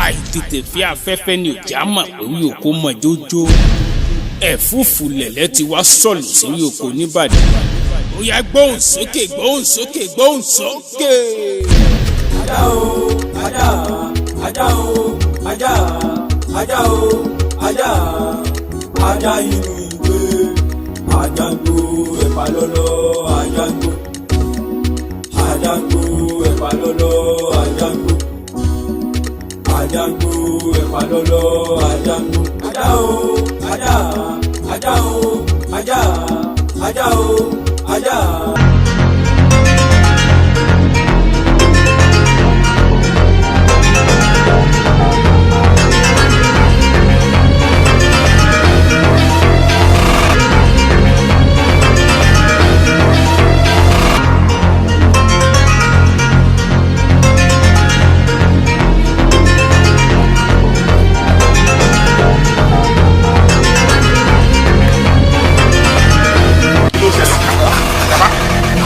Àìtètè fi afẹ́fẹ́ ni òjá mọ̀ pé orí oko mọ̀ jójó. Ẹ̀fúùfù lẹ̀lẹ́ ti wá sọ̀lù sórí oko nìbàdàn. Ó yá, gbóhùn sókè, gbóhùn sókè, gbóhùn sókè. Ajá o, ajá, ajá o, ajá, ajá o, ajá, ajá inú ìgbé, ajá ń gbó ẹ̀pà lọ́lọ́, ajá ń gbó, ajá ń gbó ẹ̀pà lọ́lọ́, ajá ń gbó, ajá ń gbó ẹ̀pà lọ́lọ́, ajá ń gbó. Ajá o, ajá, ajá o, ajá, ajá o, ajá.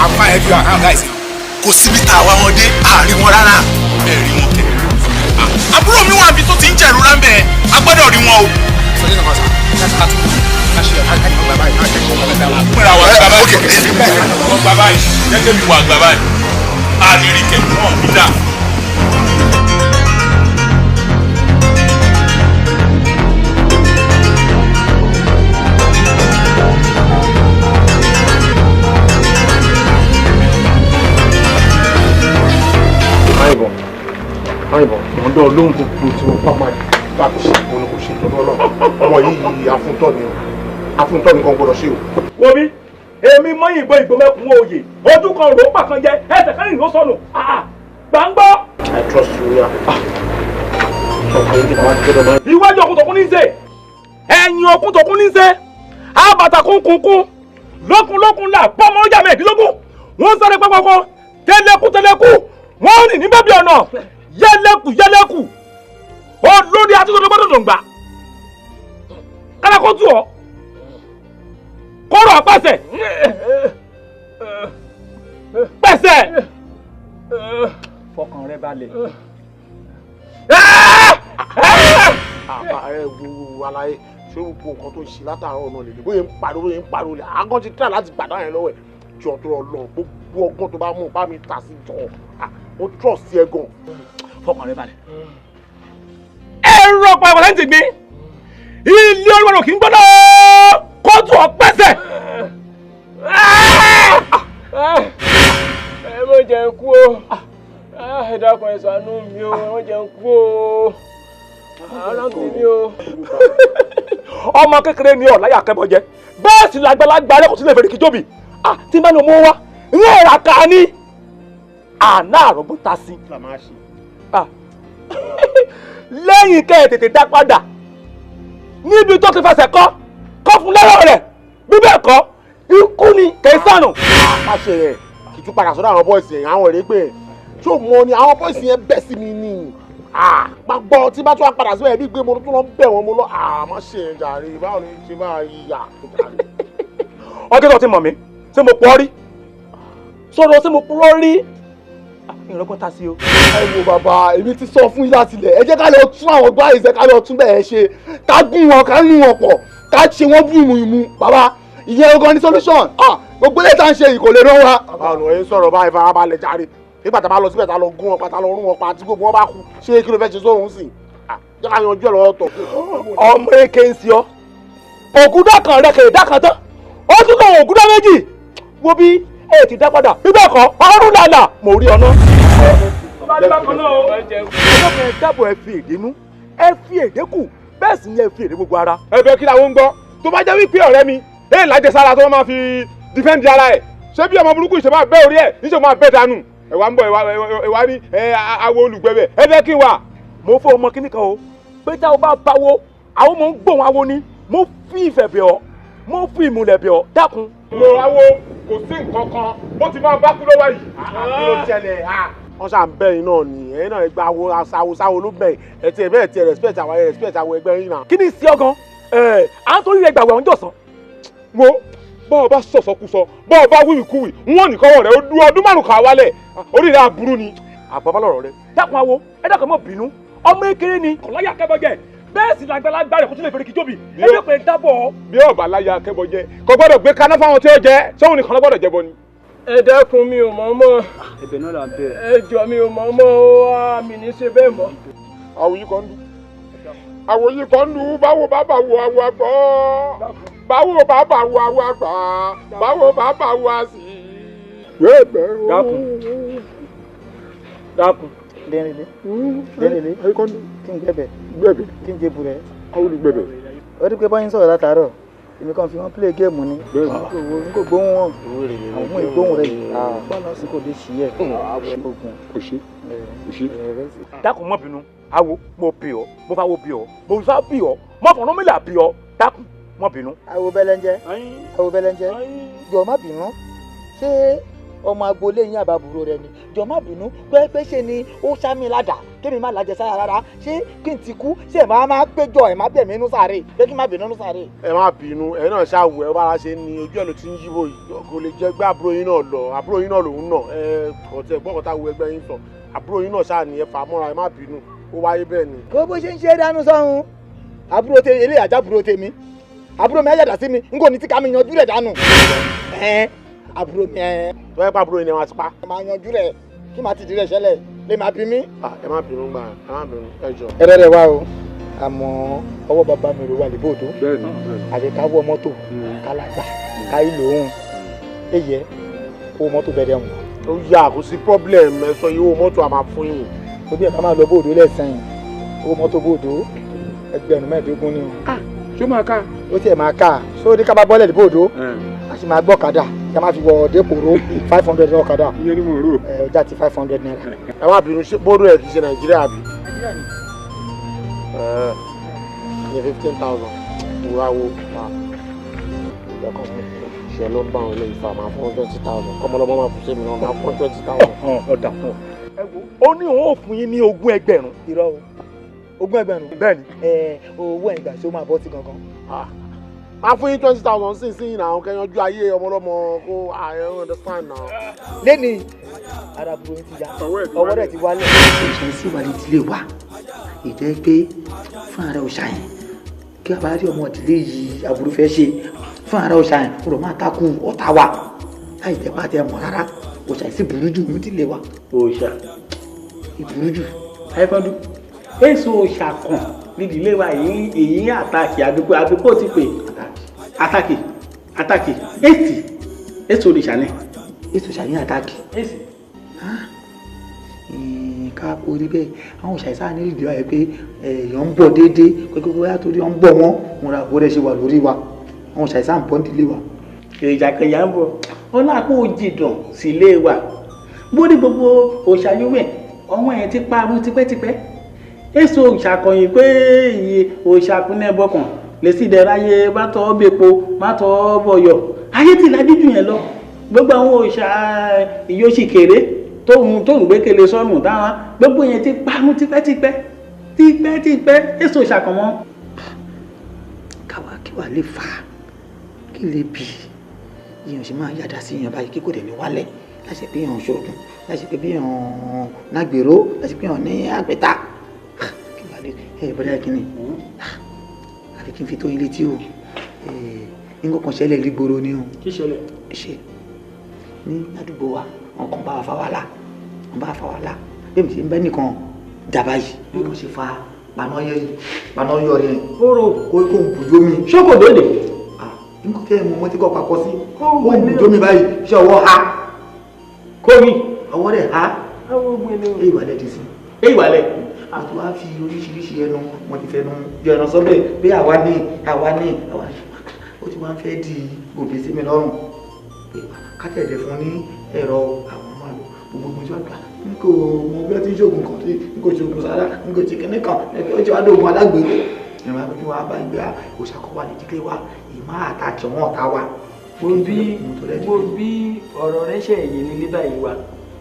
Àfa ẹ fi àwọn guys. Kò síbi tá a wá wọn dé, àárín wọn rárá. Ẹ rí wọn kẹ. Àbúrò mi wà níbi tó ti ń jẹ̀rora ń bẹ̀, a gbọ́dọ̀ rí wọn o. Pínra wa gba báyìí, wọ́n gba báyìí, jẹ́jẹ́ mi wà gba báyìí, a ní rí kẹ̀ wọ́n bí dà. Máyìnbọn, máyìnbọn, mò ń dán olóhùn. Gbogbo tí mo bá máa bá mi ṣe òun ni kò ṣe ìtọ́jú ọlọ́run. Ọmọ yìí afúntọ́ ni o, afúntọ́ ni kan gbọ́dọ̀ ṣe o. Wo bí èmi mọ́yìnbọn ìgbọ́mẹ́kun òye ojú kan rò ó pàkan jẹ ẹsẹ̀ kan rìn ló sọnù gbàngbọ́. I trust you ya. Ọkùnrin tí màá gbọ́dọ̀ máa. Iwájú ọkùn tòkun ní í ṣe, ẹ̀yìn ọkùn tòkun ní í ṣe, àbàtà kúnkúnkún lókun lókun là pọ́nmọ́ ọjà mẹ́ẹ̀ẹ́dínlógún. Wọ́n sáré pápákọ̀ tẹ́lẹ̀kú tẹ́lẹ̀kú, wọ́n rìn ní bẹ́bí ọ̀nà yẹlẹ́kù yẹlẹ́kù. Olórí atúntò gbọ́dọ̀ dòǹgbà kálákó tù ọ́ kóró àpàṣẹ pẹ̀sẹ̀ fọkàn rẹ balẹ̀. Ẹ wo alaye, ṣé gbogbo nǹkan tó ń ṣe látàárọ̀ náà lè lè bóyá ń pariwo, bóyá ń pariwo lè àgọ́ ti tẹ̀ láti gbàdá yẹn lọ́wọ́ ẹ̀. Jọ tó lọ, gbogbo ọgbọ́n tó bá mú bá mi tà sí jọ, mo trust ẹ gan. Fọkàn rẹ balẹ̀. Ẹ̀rọ pàápàá lẹ́yìn tí gbé ilé olúwarò kì í gbọ́dọ̀ kóòtù ọ̀pẹ́sẹ̀. Ẹ má jẹ́ n kú o, ẹ dákun, ẹ ṣàánú mi o, ẹ má jẹ́ n kú o, ara ń tì mí o. Ọmọ kékeré ni ọ̀láyà kẹ́bọ̀jẹ́, bẹ́ẹ̀ sì làgbàlagbà rẹ̀ kò sí lè fèrè kíjọ́bì tí n bá ní ọmọ wa ní ẹ̀rà ká ní àná àrògbó ta sí. Lẹ́yìn kẹ́ ẹ̀ tètè dá padà níbi tó ti fẹsẹ̀ kọ́ kọ́ fún lẹ́rọ̀ rẹ̀, bí bẹ́ẹ̀ kọ́ ikú ni kì í sànù. Àṣẹ rẹ̀ kì í tún padà sọ́dọ̀ àwọn bọ́ìsì yẹn, àwọn èrè pé ṣó mọ ni àwọn bọ́ìsì yẹn bẹ̀ sí mi ni má gbọ́ tí bá tún wá padà síbẹ̀ bí gbé mo tún lọ bẹ̀ wọ́n mo lọ má ṣe yẹn jàre, báwo ni ṣe máa yà jàre. Ọjọ́ tó ti mọ̀ mí, ṣé mo pọ̀ rí sọ̀rọ̀, ṣé mo purọ́ rí ìrọ́gbọ́n ta sí o. Ẹ wo bàbá, èmi ti sọ fún yín láti ilẹ̀, ẹ jẹ́ ká lọ tún àwọn gbá ìṣe, ká lọ tún bẹ́ẹ̀ ṣe, ká gún wọn, ká rún wọn pọ̀, ká ṣe wọ́n bú ìmú ìmú. Bàbá, ìyẹn gan ni solution. Gbogbo ilé tá à ń ṣe yìí kò lè rán wa. Báwo ni wọ́n yẹn sọ̀rọ̀ báyìí? Farabalẹ̀ jàre. Nígbà tá a bá lọ síbẹ̀, tá a lọ gún wọn pa, tá a lọ rún wọn pa, tí gbogbo wọn bá kú, ṣé kí ló fẹ́ ṣe sóhun sí? Jẹ́ ká yanjú ẹ̀ lọ́wọ́ tọ̀. Ọmọ èké ń ṣe ọ, ògúndà kan rẹ kèrè dá kan tán, ó tún kọ ògúndà méjì. Wo bí ẹ ti dá padà, bí bẹ́ẹ̀ kọ́ ọrùn làlà mo rí ọ náà. Ẹ dábọ̀, ẹ fi èdè nú, ẹ fi èdè kù, bẹ́ẹ̀ sì ni ẹ fi èdè gbogbo ara. Ẹ bẹ kí làwọn ń gbọ́ tó bá jẹ́ wípé ọ̀rẹ́ mi ẹ lájẹsára tó máa fi defend ara ẹ̀, ṣé bí ọmọ burúkú ìṣe máa bẹ́ orí ẹ̀ níṣẹ́ máa bẹ́ dànù. Ẹ wá ń bọ̀, ẹ wá ní ẹ awo olùgbẹ̀bẹ̀, ẹ bẹ́ kí n wà. Mo fún ọmọ kíní kan o pé tá o bá báwo àwọn ọmọ ń gbóhùn awo ni. Mo fi ìfẹ́ bẹ̀ ọ́, mo fi ìmùlẹ̀ bẹ̀ ọ́, dákun. Mo awo kò sí nǹkan kan bó ti máa bá kú lọ́wọ́ yìí. Kí ló ṣẹlẹ̀? Wọ́n ṣà ń bẹ̀yìn náà ni ẹ̀yin náà gba awo aṣáwo sáwo ló bẹ̀yìn ẹ̀ tiẹ̀ bẹ́ẹ̀ tiẹ̀ respect àwọn ẹ̀ respect àwọn ẹgbẹ́ yín náà. Kí ni sí ọ gan ẹ à ń torí rẹ gbàgbọ́ àwọn jọ̀sán. Wo bọ́ọ̀ bá sọ̀sọ̀kúsọ, bọ́ọ̀ bá wíwìkúwì, wọ́n ní kọ́wọ́ rẹ̀ ó dúró ọdún 5 kan wálẹ̀, orí rẹ̀ aburú ni. Àbábá lọ̀rọ̀ rẹ, dákun awo, ẹ dákun, mọ́ bínú. Ọmọ ekele ni kò láyà kẹ́bọ̀jẹ̀ bẹ́ẹ̀ sì làgbàlagbà rẹ̀ kò tún lè fèrè kíjọ́bì ẹbí pé dábọ̀. Bí ọba láyà kẹ́bọ̀jẹ̀ kò gbọ́dọ̀ gbé kaná fáwọn tí ó jẹ sóhun nìkan ló gbọ́dọ̀ jẹbọ ni. Ẹ dákun mi ò mọ̀ mọ́. Ẹ̀bẹ̀ náà là ń bẹ̀. Ẹ jọ̀ọ́ mi ò mọ̀ mọ́ o, mi ní ṣe bẹ́ẹ̀ mọ́. Àwòyí kan dùn. Àwòyí kan dùn báwo bàbá wo àwọn àgbọ̀ báwo bàbá wo àwọn àgbà báwo bàbá wo àsì. Dákun dákun. Dẹ́rẹ́lẹ́ dẹ́rẹ́lẹ́ kí n gbẹ̀bẹ̀ gbẹ̀bẹ̀ kí n jẹ bùrẹ́. Àwọn olùgbẹ̀bẹ̀. Ó rí pé báyìí ń sọ̀rọ̀ látàárọ̀ èmi kàn fi wọ́n play game ni n kò gbóhùn wọn àwọn ìgbóhùn rẹ yìí bọ́ọ̀lù sì kò lè ṣí ẹ̀ ogun. Òṣì òṣì. Dákun má bínú awo mo bì ọ́ mo fa wo bì ọ́ mo fa bì ọ́ mo fọ̀nà mi là bì ọ́ dákun má bínú. Awo bẹ́lẹ́njẹ́ awo bẹ́lẹ́njẹ́ jọ̀ọ́ má bínú ṣé ọmọ agboolé yín àbábúrò rẹ ni jọ̀ọ́ má bínú pé ṣe ni ó ṣá mi ládàá kémi má lájẹ sára rárá ṣé kí n ti kú ṣé ẹ máa máa péjọ ẹ má bẹ̀ mí nú sáré pé kí n má bínú nú sáré. Ẹ má bínú ẹ náà ṣàwù ẹ bára ṣe ní ojú ẹ ló ti ń yíbo yìí kò lè jẹ gbé àbúrò yín náà lọ àbúrò yín náà lòun náà ẹ kọ̀tẹ́ gbọ́kọ̀tà wo ẹgbẹ́ yín sọ àbúrò yín náà ṣáà ní ẹ fà á mọ́ra ẹ má bínú ó wáyé bẹ́ẹ̀ ni. Kó bó ṣe ń ṣe dánú sọ́run àbúrò tèmi eléyà jábúrò tèmi àbúrò mi ayàdá sí mi n kò ní tí ká mi yanjú rẹ̀ dànù àbúrò mi ẹ. Tó yẹ pé àbúrò yín ni wọn ti pa. Ẹ máa yanjú rẹ̀ kí màá ti di rẹ̀ ṣẹlẹ̀ lè máa bí mi. Ẹ má bínú gbà ẹ má bínú ẹ jọ. Ẹ rẹ́rẹ́ wá o àmọ́ ọwọ́ bàbá mi rò wà lébòdó àti ká wọ mọ́tò ká lágbà ká ìlò òun èyẹ owó mọ́tò bẹ̀rẹ̀ wọn. Ó yà kò sí problem ẹ sọ iye owó mọ́tò a máa fún yín. Òbí ẹ̀ bá máa lọ bòdó lẹ́sàn-án owó mọ́tò bòdó 25,000 ni o. Ṣé ó máa ká? Ó tiẹ̀ máa ká sóò ní ká bá bọ́lẹ̀ lébòdó a sì máa gbọ́kadà kí a máa fi wọ dépòrò 500 ọ̀kadà. Ìyẹn ni mo rò. Ẹ ọjà ti 500 naira. Ẹ má bínú ṣé bóró ẹ kì í ṣe Nàìjíríà bí. Ẹ 15,000 wúra wo pa ìgbà kan ṣe ló ń bá àwọn ilé ìfà máa fún 20,000 kọ́mọlọ́mọ máa fún sẹ́mi náà máa fún 20,000. Ọ̀dà fún ọ. Ó ní òun ò fún yín ní 20,000. Irọ́ o 20,000. Bẹ́ẹ̀ni. Ẹ owó ẹ̀ ìgbà tí ó máa bọ́ sí gangan. Máa fún yín 20,000 sí sí náà kẹyanjú ayé ọmọlọ́mọ kó I understand now. Lẹ́ni ara burú ti ya ọwọ́ rẹ̀ ti wálẹ̀. Òṣà sí wà ní ìdílé wa ìjẹ́ pé fún ara òṣà yẹn kí a bá rí ọmọ ìdílé yìí aburú fẹ́ ṣe fún ara òṣà yẹn kúrò máa takú ọ̀tá wa láì jẹ́ pàtẹ mọ̀ rárá òṣà yìí sì burú jù ní ìdílé wa. Òòṣà ìburú jù. Ayíkọ́dún èso òòṣà kan nídìílé wa èyí èyí àtàkì àdúgbò àdúgbò ti pè àtàkì àtàkì èsì èso òrìṣà ni. Èso òòṣà ní àtàkì. Èsì. Ká kó rí bẹ́ẹ̀ àwọn òòṣà ìsáà ní ìdílé wa yẹ pé èèyàn ń bọ̀ déédéé pé bóyá torí wọ́n ń bọ̀ wọ́n wọn ra bó rẹ̀ ṣe wà lórí wa àwọn òòṣà ìsáà ń bọ̀ nídìílé wa. Ìjàkẹyà ń bọ̀ ọlápò jìdàn sílé wa bórí gbogbo òòṣà yówẹ̀ ọwọ́n ẹ̀ ti parun tipẹ́tipẹ́ èso òòṣà kọ̀yìn pé iye òòṣà kúnlẹ̀ bọ̀kàn lè sì dẹ̀ráyé má tọ́ bèpo má tọ́ bọ̀yọ̀ ayé ti lajú jù yẹn lọ gbogbo àwọn òòṣà ìyóṣìkèrè tóun gbékele sọ́nù táwọn gbogbo yẹn ti parun tipẹ́tipẹ́ tipẹ́tipẹ́ èso òòṣà kàn mọ́. Káwa kí wàá lè fà á kí lè bì í èèyàn sì máa yàdá sí èèyàn báyìí kí kò dẹ̀ ní wálẹ̀ láṣẹ pé èèyàn ṣoògùn láṣẹ pé bí èèyàn nágbèrò láṣẹ pé èèyàn ní àgbẹ̀ta kí wàá lè ẹ bọ́dá kínní àfi kí n fi tó yín létí o nǹkan kan ṣẹlẹ̀ lígboro ni o. Kí ṣẹlẹ̀? Ṣe ní àdúgbò wa wọn kàn bá wa fa wàhálà wọn bá wa fa wàhálà bí mi ṣe ń bẹ́ nìkan dàbá yìí bí kò ṣe fa paná yọrí ẹ̀ kóró kó ń bùjó mi. Ṣókò dòde. Nǹkan tẹ́ ẹ mọ ọmọ tí kò pakọ sí kó ń bùjó mi báyìí ṣé ọwọ́ ha kórì ọwọ́ rẹ̀ ha èyí wà lẹ́ẹ̀dí sí. Èyí wà lẹ̀. A ti wá fi oríṣiríṣi ẹnu wọn ti fẹnu yọ ẹran sọ́bẹ̀ pé àwa ní àwa ní àwa ní ó ti wá ń fẹ́ di òbí sí mi lọ́rùn pé kátẹ̀dẹ̀ fún ní ẹ̀rọ àwọn máa lò gbogbo tí wọ́n gbà n kò mọ bí wọ́n ti ń ṣoògùn kan tí n kò ṣoògùn sára n kò ṣe kinní kan ó ti wá dóògùn alágbèrè ìrìn àbí wàá bá ìgbà òṣàkọ́wà ní ìdílé wa ìmọ̀ àtàkì wọn ọ̀tá wa. Wo bí ọ̀rọ̀ rẹ ṣe èyí ní bíbá yìí wa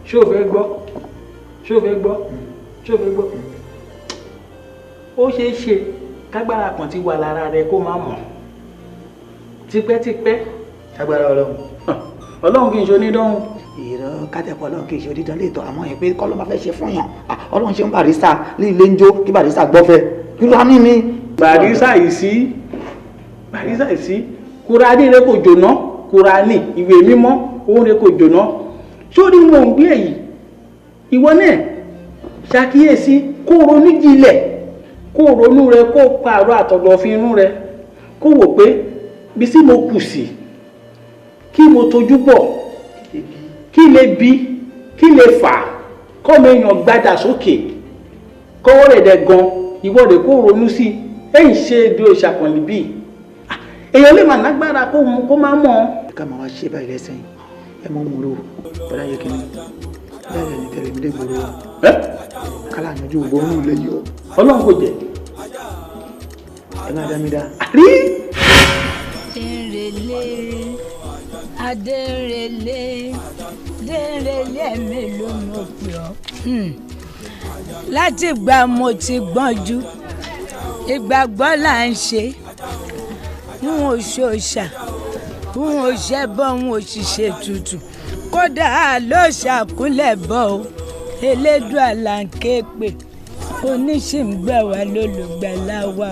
ṣé o fẹ́ gbọ́ ṣé o fẹ́ gbọ́ ṣé o fẹ́ gbọ́ ó ṣeé ṣe kágbára kan ti wà lára rẹ kó má mọ̀ tipẹ́tipẹ́. Kágbára Ọlọ́run. Ọlọ́run kì í ṣe onídọ́hùn. Ìrọ̀ kátẹ́pọ̀ ọlọ́run kì í ṣe onídán lè tọ́ àmọ́ ẹ̀ pé kọ́ ló máa fẹ́ ṣe fún yàn. Ọlọ́run ṣe ń Barrister ní ilé ń jó kí Barrister gbọ́fẹ́. Kí ló á ní mi. Barrister yìí sí Barrister yìí sí Kùránì rẹ kò jóná. Kùránì ìwé mímọ́ òun rẹ kò jóná. Sórí mò ń gbé èyí ìwọ náà ṣàkíyèsí kó ronú jinlẹ̀ kó ronú rẹ kó pààrọ̀ àtọ̀dọ̀fin inú rẹ kó wò pé bí sí mo kù sí kí mo tojú bọ̀ kí lè bí kí lè fà kọ́mọ èèyàn gbadà sókè kọ́wọ́ rẹ̀ dẹ̀ gan ìwọ rẹ̀ kó ronú sí èyí ṣe bí o ṣàkànlì bíi èèyàn lè mà lágbára kó mú kó má mọ̀. Ká máa wá ṣe báyìí lẹ́sẹ̀ yìí ẹ mọ̀ mú ro bọ́dá yẹ kí ni bẹ́ẹ̀ ni tẹ̀lé mi dé gbòòrò wa kálá yanjú gbòòrò lè yọ. Ọlọ́run kò jẹ́. Ẹ má dá mi dá. Rí. Adérelé Adérelé Dérelé mi ló mọ̀ pé ọ́. Láti ìgbà mo ti gbọ́njú ìgbàgbọ́ là ń ṣe n ò ṣòṣà n ò ṣẹbọ n ò ṣiṣẹ́ tutù kódà ló ṣàkúnlẹ̀ bọ́ o Elédùà là ń ké pè oníṣìǹgbà wa lólùgbàlà wa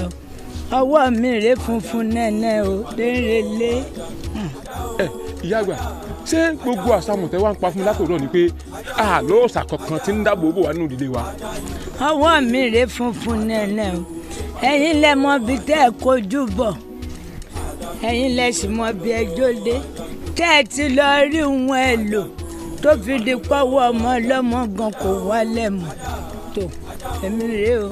o ọwọ́ mi rè funfun nẹ́nẹ́ o Dérelé. Ẹ ìyá àgbà ṣé gbogbo àṣàmùtẹ́ wa ń pa fún mi látòrọ̀ ni pé àlọ́ ọ̀sà kankan ti ń dáàbò bò wá nínú ìdílé wa. Ọwọ́ mi rè funfun nẹ́nẹ́ o ẹ̀yin lẹ mọ bí tẹ́ ẹ kojú bọ̀ ẹ̀yin lẹ sì mọ bí ẹjọ́ dé tẹ́ ẹ ti lọ rí wọn ẹ lò tó fi di pọ́wọ́ ọmọ ọlọ́mọ gan kò wálẹ̀ mọ́ tó èmi rèé o.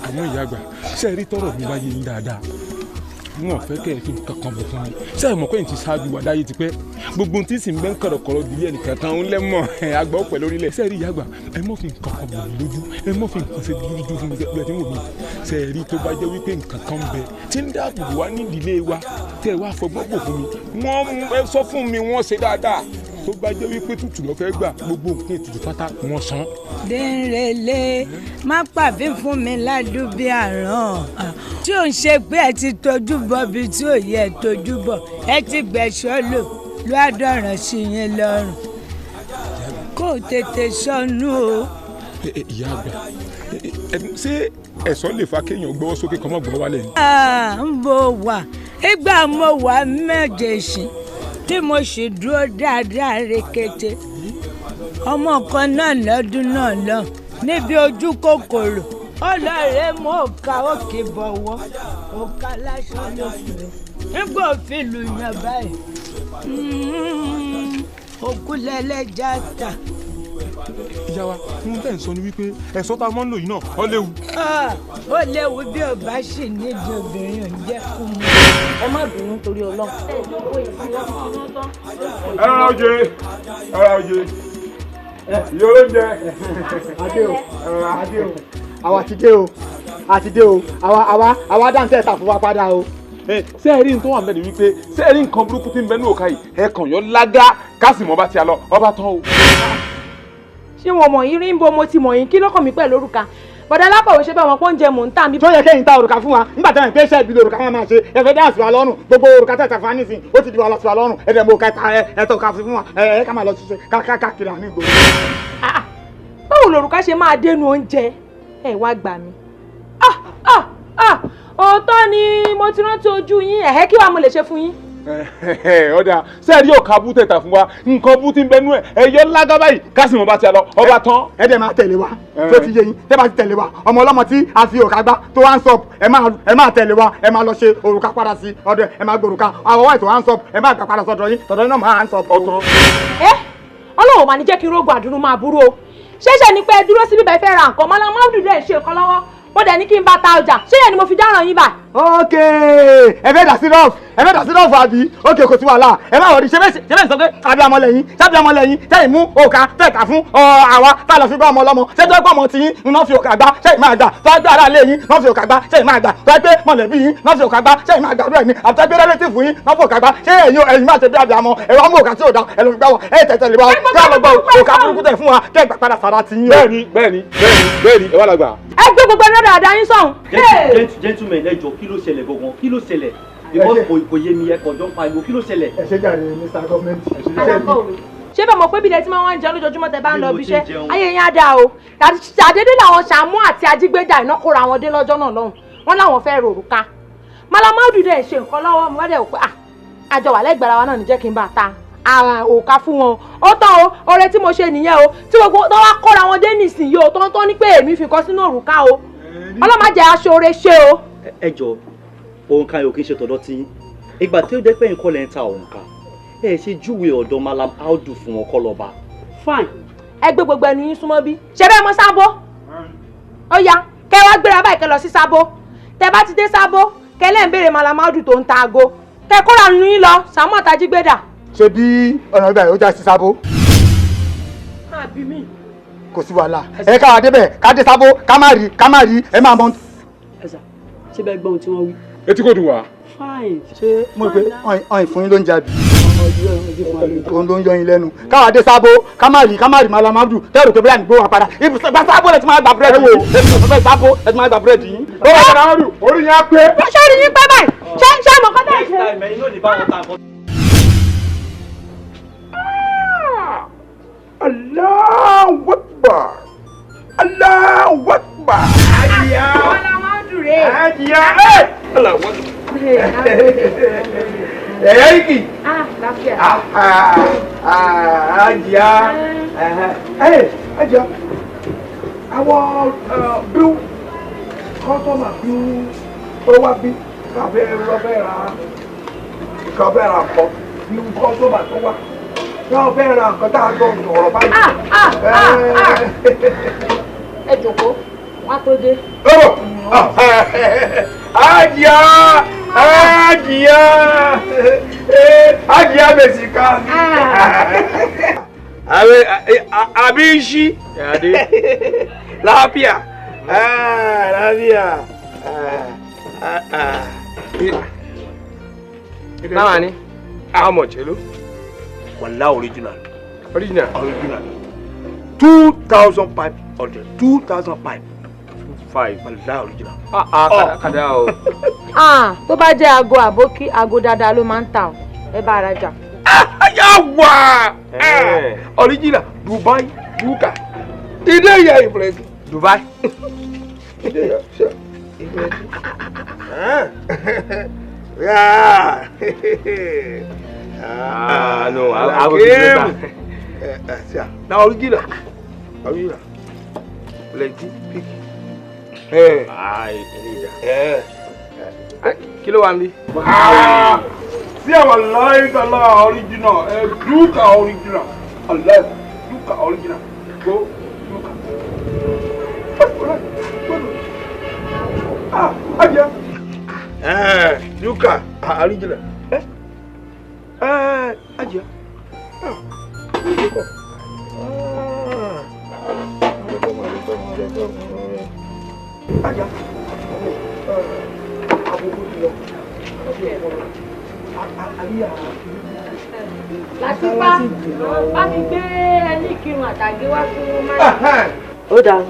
Àmọ́ ìyá àgbà ṣé ẹ rí tọrọ mi bá yé yín dáadáa wọn ò fẹ́ kẹ́ ẹ fi nǹkan kan bọ̀ fún mi ṣé ẹ mọ̀ pé n ti ṣáájú wa dáyé tipẹ́ gbogbo ohun tí sì ń bẹ́ ń kọ̀rọ̀kọ̀rọ̀ ìdílé ẹnìkan kan ń lẹ́mọ̀ àgbà ọ̀pẹ lórílẹ̀ ṣé ẹ rí ìyá àgbà ẹ mọ̀ fi nǹkan kan bọ̀ mí lójú ẹ mọ̀ fi nǹkan ṣe dúdú fún mi bí ẹ ti ń wò mí ṣé ẹ rí tó bá jẹ́ wípé nǹkan kan ń bẹ tí ń dáàbò bò wá nídìílé wa tẹ́ ẹ wá fọgbọ́n bò fún mi wọ́n ẹ sọ fún mi wọ́n ṣe dáadáa tó bá jẹ́ wípé tútù lọ fẹ́ gbà gbogbo nǹkan ètùtù pátá wọ́n san. Dérelé má pàfin fún mi ládùúgbò àrùn tí ò ń ṣe pé ẹ ti tójú bọ̀ bí tí ò yẹ tójú bọ̀ ẹ ti gbẹ̀ṣọ́ lò ló àdọ̀ràn sí yín lọ́rùn kó o tètè sọnù o. Ìyá àgbà ṣé ẹ̀sọ́ lè fa kéèyàn gbọ́wọ́ sókè kọ́mọ́ gbọ́ wálẹ̀ ni. Ń bo wà ìgbà mo wà méje sí tí mo sì dúró dáadáa rekete ọmọ kan náà lọ́dún náà lọ níbi ojú kòkòrò ọlọ́ọ̀rẹ́ mú òkà òkè bọ̀wọ́ òkà lásán ló pè é nígbà òfin lù yàn báyìí òkú lẹ́lẹ́jà ta. Ìyá wa ohun tẹ́ ń sọ ni wípé ẹ̀sọ́ tá a mọ́ ń lò yìí náà ó léwu. Ó léwu bí ò bá sì nídìí obìnrin ò ń jẹ́ kú mọ́. Ẹ má bínú torí Ọlọ́run. Ẹ rọra oje ẹ rọra oje ìyá olóúnjẹ. Adé o adé o àwa ti dé o àti dé o àwa àwa dáńtẹ́ ta fún wa padà o. Ṣé ẹ rí nǹkan tó wà mẹ́rin wípé ṣé ẹ rí nǹkan burúkú tí ń bẹ ní òkà yìí ẹ kàn yọ lágá kásìmọ́ bá ti a lọ ọba tán o. Ṣé wọn mọ̀ yín rí ń bo mo ti mọ̀ yín kí lọ́kàn mi pẹ̀lú òrùka bọ̀dá alákọ̀wé ṣe bá wọn pọ́njẹ mò ń tà mí. Tó yẹ kẹ́yìn ta òrùka fún wa nígbà táwọn ìpèsè ìbílẹ̀ òrùka wọn máa ṣe ẹ fẹ́ dáhùn sí wa lọ́rùn gbogbo òrùka tẹ̀sán fún wa nísìnyí ó ti di wàhálà sí wa lọ́rùn ẹ dẹ̀ mọ òrùka ẹ tọ́ òrùka fún wa ẹ ká máa lọ ṣiṣẹ́ káàkiri àní ìgboro. Báwo lòrùka ṣe máa dénú oúnjẹ ẹ wá gbà mí. Òótọ́ ni mo ti rántí ojú yín ẹ̀hẹ́ kí wàá mo lè ṣe fún yín. Ọ̀dà ṣé ẹ rí òkà bú tẹ̀tà fún wa nǹkan bú ti ń bẹnu ẹ̀ ẹ yọ lágá báyìí kásìmọ̀ bá ti lọ ọba tán. Ẹ dẹ̀ máa tẹ̀lé wa tó ti yé yín tẹ́ bá ti tẹ̀lé wa ọmọ ọlọ́mọ tí a fi òrùka gbá tó wá ń sọ ẹ máa tẹ̀lé wa ẹ máa lọ ṣe òrùka padà sí ọ̀dọ̀ ẹ máa gbòrùka àwọn wáìtò wá ń sọ ẹ máa gbà padà sọ́dọ̀ yín tọ̀dọ̀ yín náà máa ń sọ. Ọ̀tán. Ẹ Ọlọ́run máa ní jẹ́ kí n rógun àdúrú máa burú o ṣéṣe ni pé dúró síbí bẹ́ẹ̀ fẹ́ ra nǹkan mọ́lá dùdú ẹ̀ ṣe nǹkan lọ́wọ́ mo dẹ̀ ní kí n bá ta ọjà ṣé yẹn ni mo fi dáràn yín báyìí. Ok ẹ fẹ́ dà sí rọ́ọ̀fù ẹ fẹ́ dà sí rọ́ọ̀fù àbí ok kò sí wàhálà ẹ má wọrí ṣé bẹ́ẹ̀ sọ pé àbí ọmọ lẹ́yìn sábì ọmọ lẹ́yìn tẹ́yìn mú òkà tẹ̀ka fún àwa tá a lọ fi gbọ́ ọmọ ọlọ́mọ ṣé tó gbọ́ ọmọ tiyín ń náà fi òkà gbá ṣé ìmáa gbà tó gbé ara lé yín náà fi òkà gbá ṣé ìmáa gbà tó gbé mọ̀lẹ́bí yín náà fi òkà gbá ṣé ìmáa gbà rẹ̀ ni àti tó gbé rẹ́lẹ́tìfù yín náà fi òkà gbá ṣé ẹ̀yin ẹ̀yin máa ṣe bí abiyamọ ẹ̀rọ mú òkà tí ò da ẹ̀ lọ fi gbá wọ ẹ̀ tẹ̀tẹ̀ lè wá kí a lọ gbọ́ òkà burúkú tẹ̀ fún wa kẹ́ gbà padà sára tiyín o. Bẹ́ẹ̀ni bẹ́ẹ̀ni bẹ́ẹ̀ni bẹ́ẹ̀ni ẹ wá la gbà. Ẹ gbé gbogbo ẹ̀rọ dáadáa yín sọ̀hún. Gentlemen ẹ jọ̀ọ́ kí ló ṣẹlẹ̀ gangan kí ló ṣẹlẹ̀. Because kò yé mi, ẹ kàn jọ ń pariwo, kí ló ṣẹlẹ̀? Ẹ ṣe jàre, Mr. Government. Ṣé bẹ́ẹ̀ mọ̀ pé bílẹ̀ tí máa ń jẹun lójoojúmọ́ tẹ bá ń lọ Bí mo ibi ti ń iṣẹ́ jẹun. ayé yẹn á dáa o. Ṣàdédé làwọn Ṣàmú àti Ajígbéjà iná kóra wọn dé lọ́jọ́ náà lọ́hùn. Wọ́n láwọn fẹ́ rorùka. Malamaudu dẹ̀ ṣe nǹkan lọ́wọ́, mo bá dẹ̀ wò pé ah, àjọ wà lẹ́gbẹ̀rẹ̀ wa náà ní jẹ́ kí n bá ta àwọn òòka fún wọn. Ó tán o, oore tí mo ṣe nìyẹn o. Tí gbogbo tó wá kóra wọn dé nísìnyí o, tó ń tọ́ ní pé èmi fi nǹkan sínú òrùka o. Ọlọ́mọ jẹ́ aṣọ oore ṣe o. Ẹ jọ, òǹkà yóò kí n ṣe tọ̀dọ̀ tí yín. Ìgbà tí ó jẹ́ pé nǹkan lẹ́ ń ta òǹkà, ẹ ṣe júwe ọ̀dọ̀ Malam Audu fún wọn kọ́ lọ́ba. Fine, ẹ gbé gbogbo ẹnu yín súnmọ́ bí. Ṣé bẹ́ẹ̀ mọ Sábó? Ó yá, kẹ wá gbéra báyìí, kẹ lọ sí Sábó. Tẹ bá ti dé Sábó, kẹ lẹ́ ń béèrè Malamaudu tó ń ta aago. Kẹ kóra nu yín lọ, Sàámú àtàjígbédà. Ṣé bí ọ̀nà ibà yóò já sí Sábó? Àbí mi. Kò sí wàhálà. Ẹ káwa débẹ̀, ká dé Sábó, ká má rí, ká má rí, ẹ máa mọ. Ẹ sà, ṣé bẹ́ẹ̀ gbọ́ ohun tí wọ́n wí? Etí kò dùn wá. Fine. Ṣé mo rò pé ọ̀hìn fún yín ló ń jàbí? Òun ló ń yọ yín lẹ́nu. Káwa dé Sábó, ká má rí, ká má rí Malamaudu, tẹ́rù pé bóyá ní gbé wa padà. Ibùsọ̀ Sábó lẹ ti máa gba búrẹ́dì yín. Ibùsọ̀ Sábó lẹ ti máa gba búrẹ́dì yín. Ó wà Malamaudu, orí yẹn á pé. Ṣé orí yín pẹ́ báyìí? Ṣé mọ̀ kọ́tà ìṣe? Allahu Akbar. Allahu Akbar. Ajiya. Malamaudu rè. Ajiya. Allahu Akbar. Ẹ̀yà ìkì. Ah, láfíà. Ajiya. Ajiya. Àwọn bí kọ́sọ́mà bí ó wá bí káfẹ́ lọ́fẹ́ ra káfẹ́ ra kọ́ bí kọ́sọ́mà tó wá káfẹ́ ra nǹkan tá a jọ sọ̀rọ̀ báyìí. Ẹ jòkó, wọ́n á tó dé. Ajiya! Ajiya! Ajiya mèsìká. Abinci. Lafiya. Lafiya. Nawa ni? How much, hello? Wallah, original. Original? Original. 2,500. 2,500. Five. Wallah, original. Ah, ah, kada o. Ah, tó bá jẹ́ aago àbókí, aago dáadáa ló máa ń tà o. Ẹ bá ara jà. Yawa! Original. Dubai, Duka. Ide ya influence. Dubai. Ide ya, sure. Influence. Yeah. Ah, no, I will be better. Now original. Original. Plenty, pick. Ah, kí ló wà níbí? Sí àwọn láìsàlá original, Duka original. Allah, Duka original. Go, Duka. Ah, Ajiya. Duka original. Ajiya. Ah, Duka. Ah. Ajiya. Látìpá, bá mi gbé ẹní ìkírun àtàgé wá fún Máyà. Ó dáa.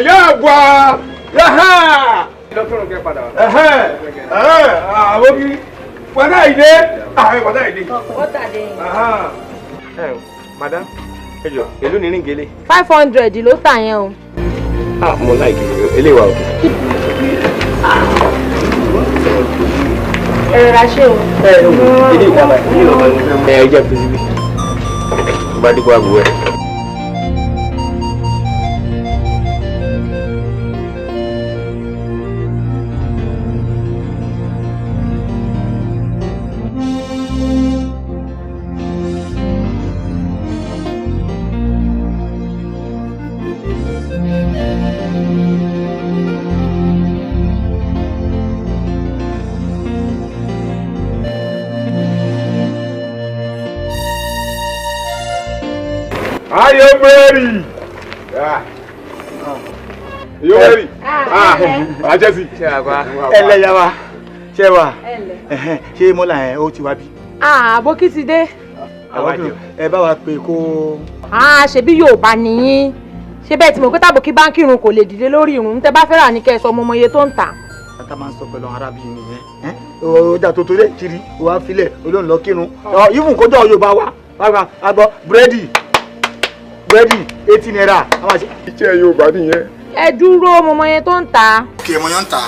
Yàgbà yàhà. Lọ́kùnrin kẹ́ padà wá. Àbókí wàdà ìdè wàdà ìdè. Wọ́tà dé. Madam, ẹ jọ̀ọ́, èló ni ríngele? 500 ló tà yẹn o. Ah, mo like eléwà òkè. Ẹ rà ṣe o. Ilé ìdábà ilé ìdábà ni mo fẹ́. Ẹ jẹ́ fi síbí. Bá dípò àbúrò ẹ̀. Ayọ̀ bẹ́ẹ̀rì. Yóò bẹ́ẹ̀rì. Àjẹsí. Ẹ lẹ yà wá, ṣé wà? Ṣé mọ́là ẹ̀ ó ti wá bí? Àbókí ti dé. Ẹ bá wa pè kó. Ṣebí Yorùbá nìyín. Ṣé bẹ́ẹ̀ tí mo pé tàbókí bá ń kírun kò lè dìde lórí irun, tẹ́ bá fẹ́ rà ní kẹ́ ẹ sọ ọmọ iye tó ń tà. Tata máa ń sọ pẹ̀lú arábìnrin nìyẹn. Ọjà tó torí ẹ̀ kiri, wàá filẹ̀, olóhùn lọ kírun. Even kójọ́ Yorùbá wa, wàá gbọ́ búrẹ́dì 80 naira. Iṣẹ́ Yorùbá nìyẹn. Ẹ dúró, mo mọ iye tó ń tà. Kì í mọ yán ń tà.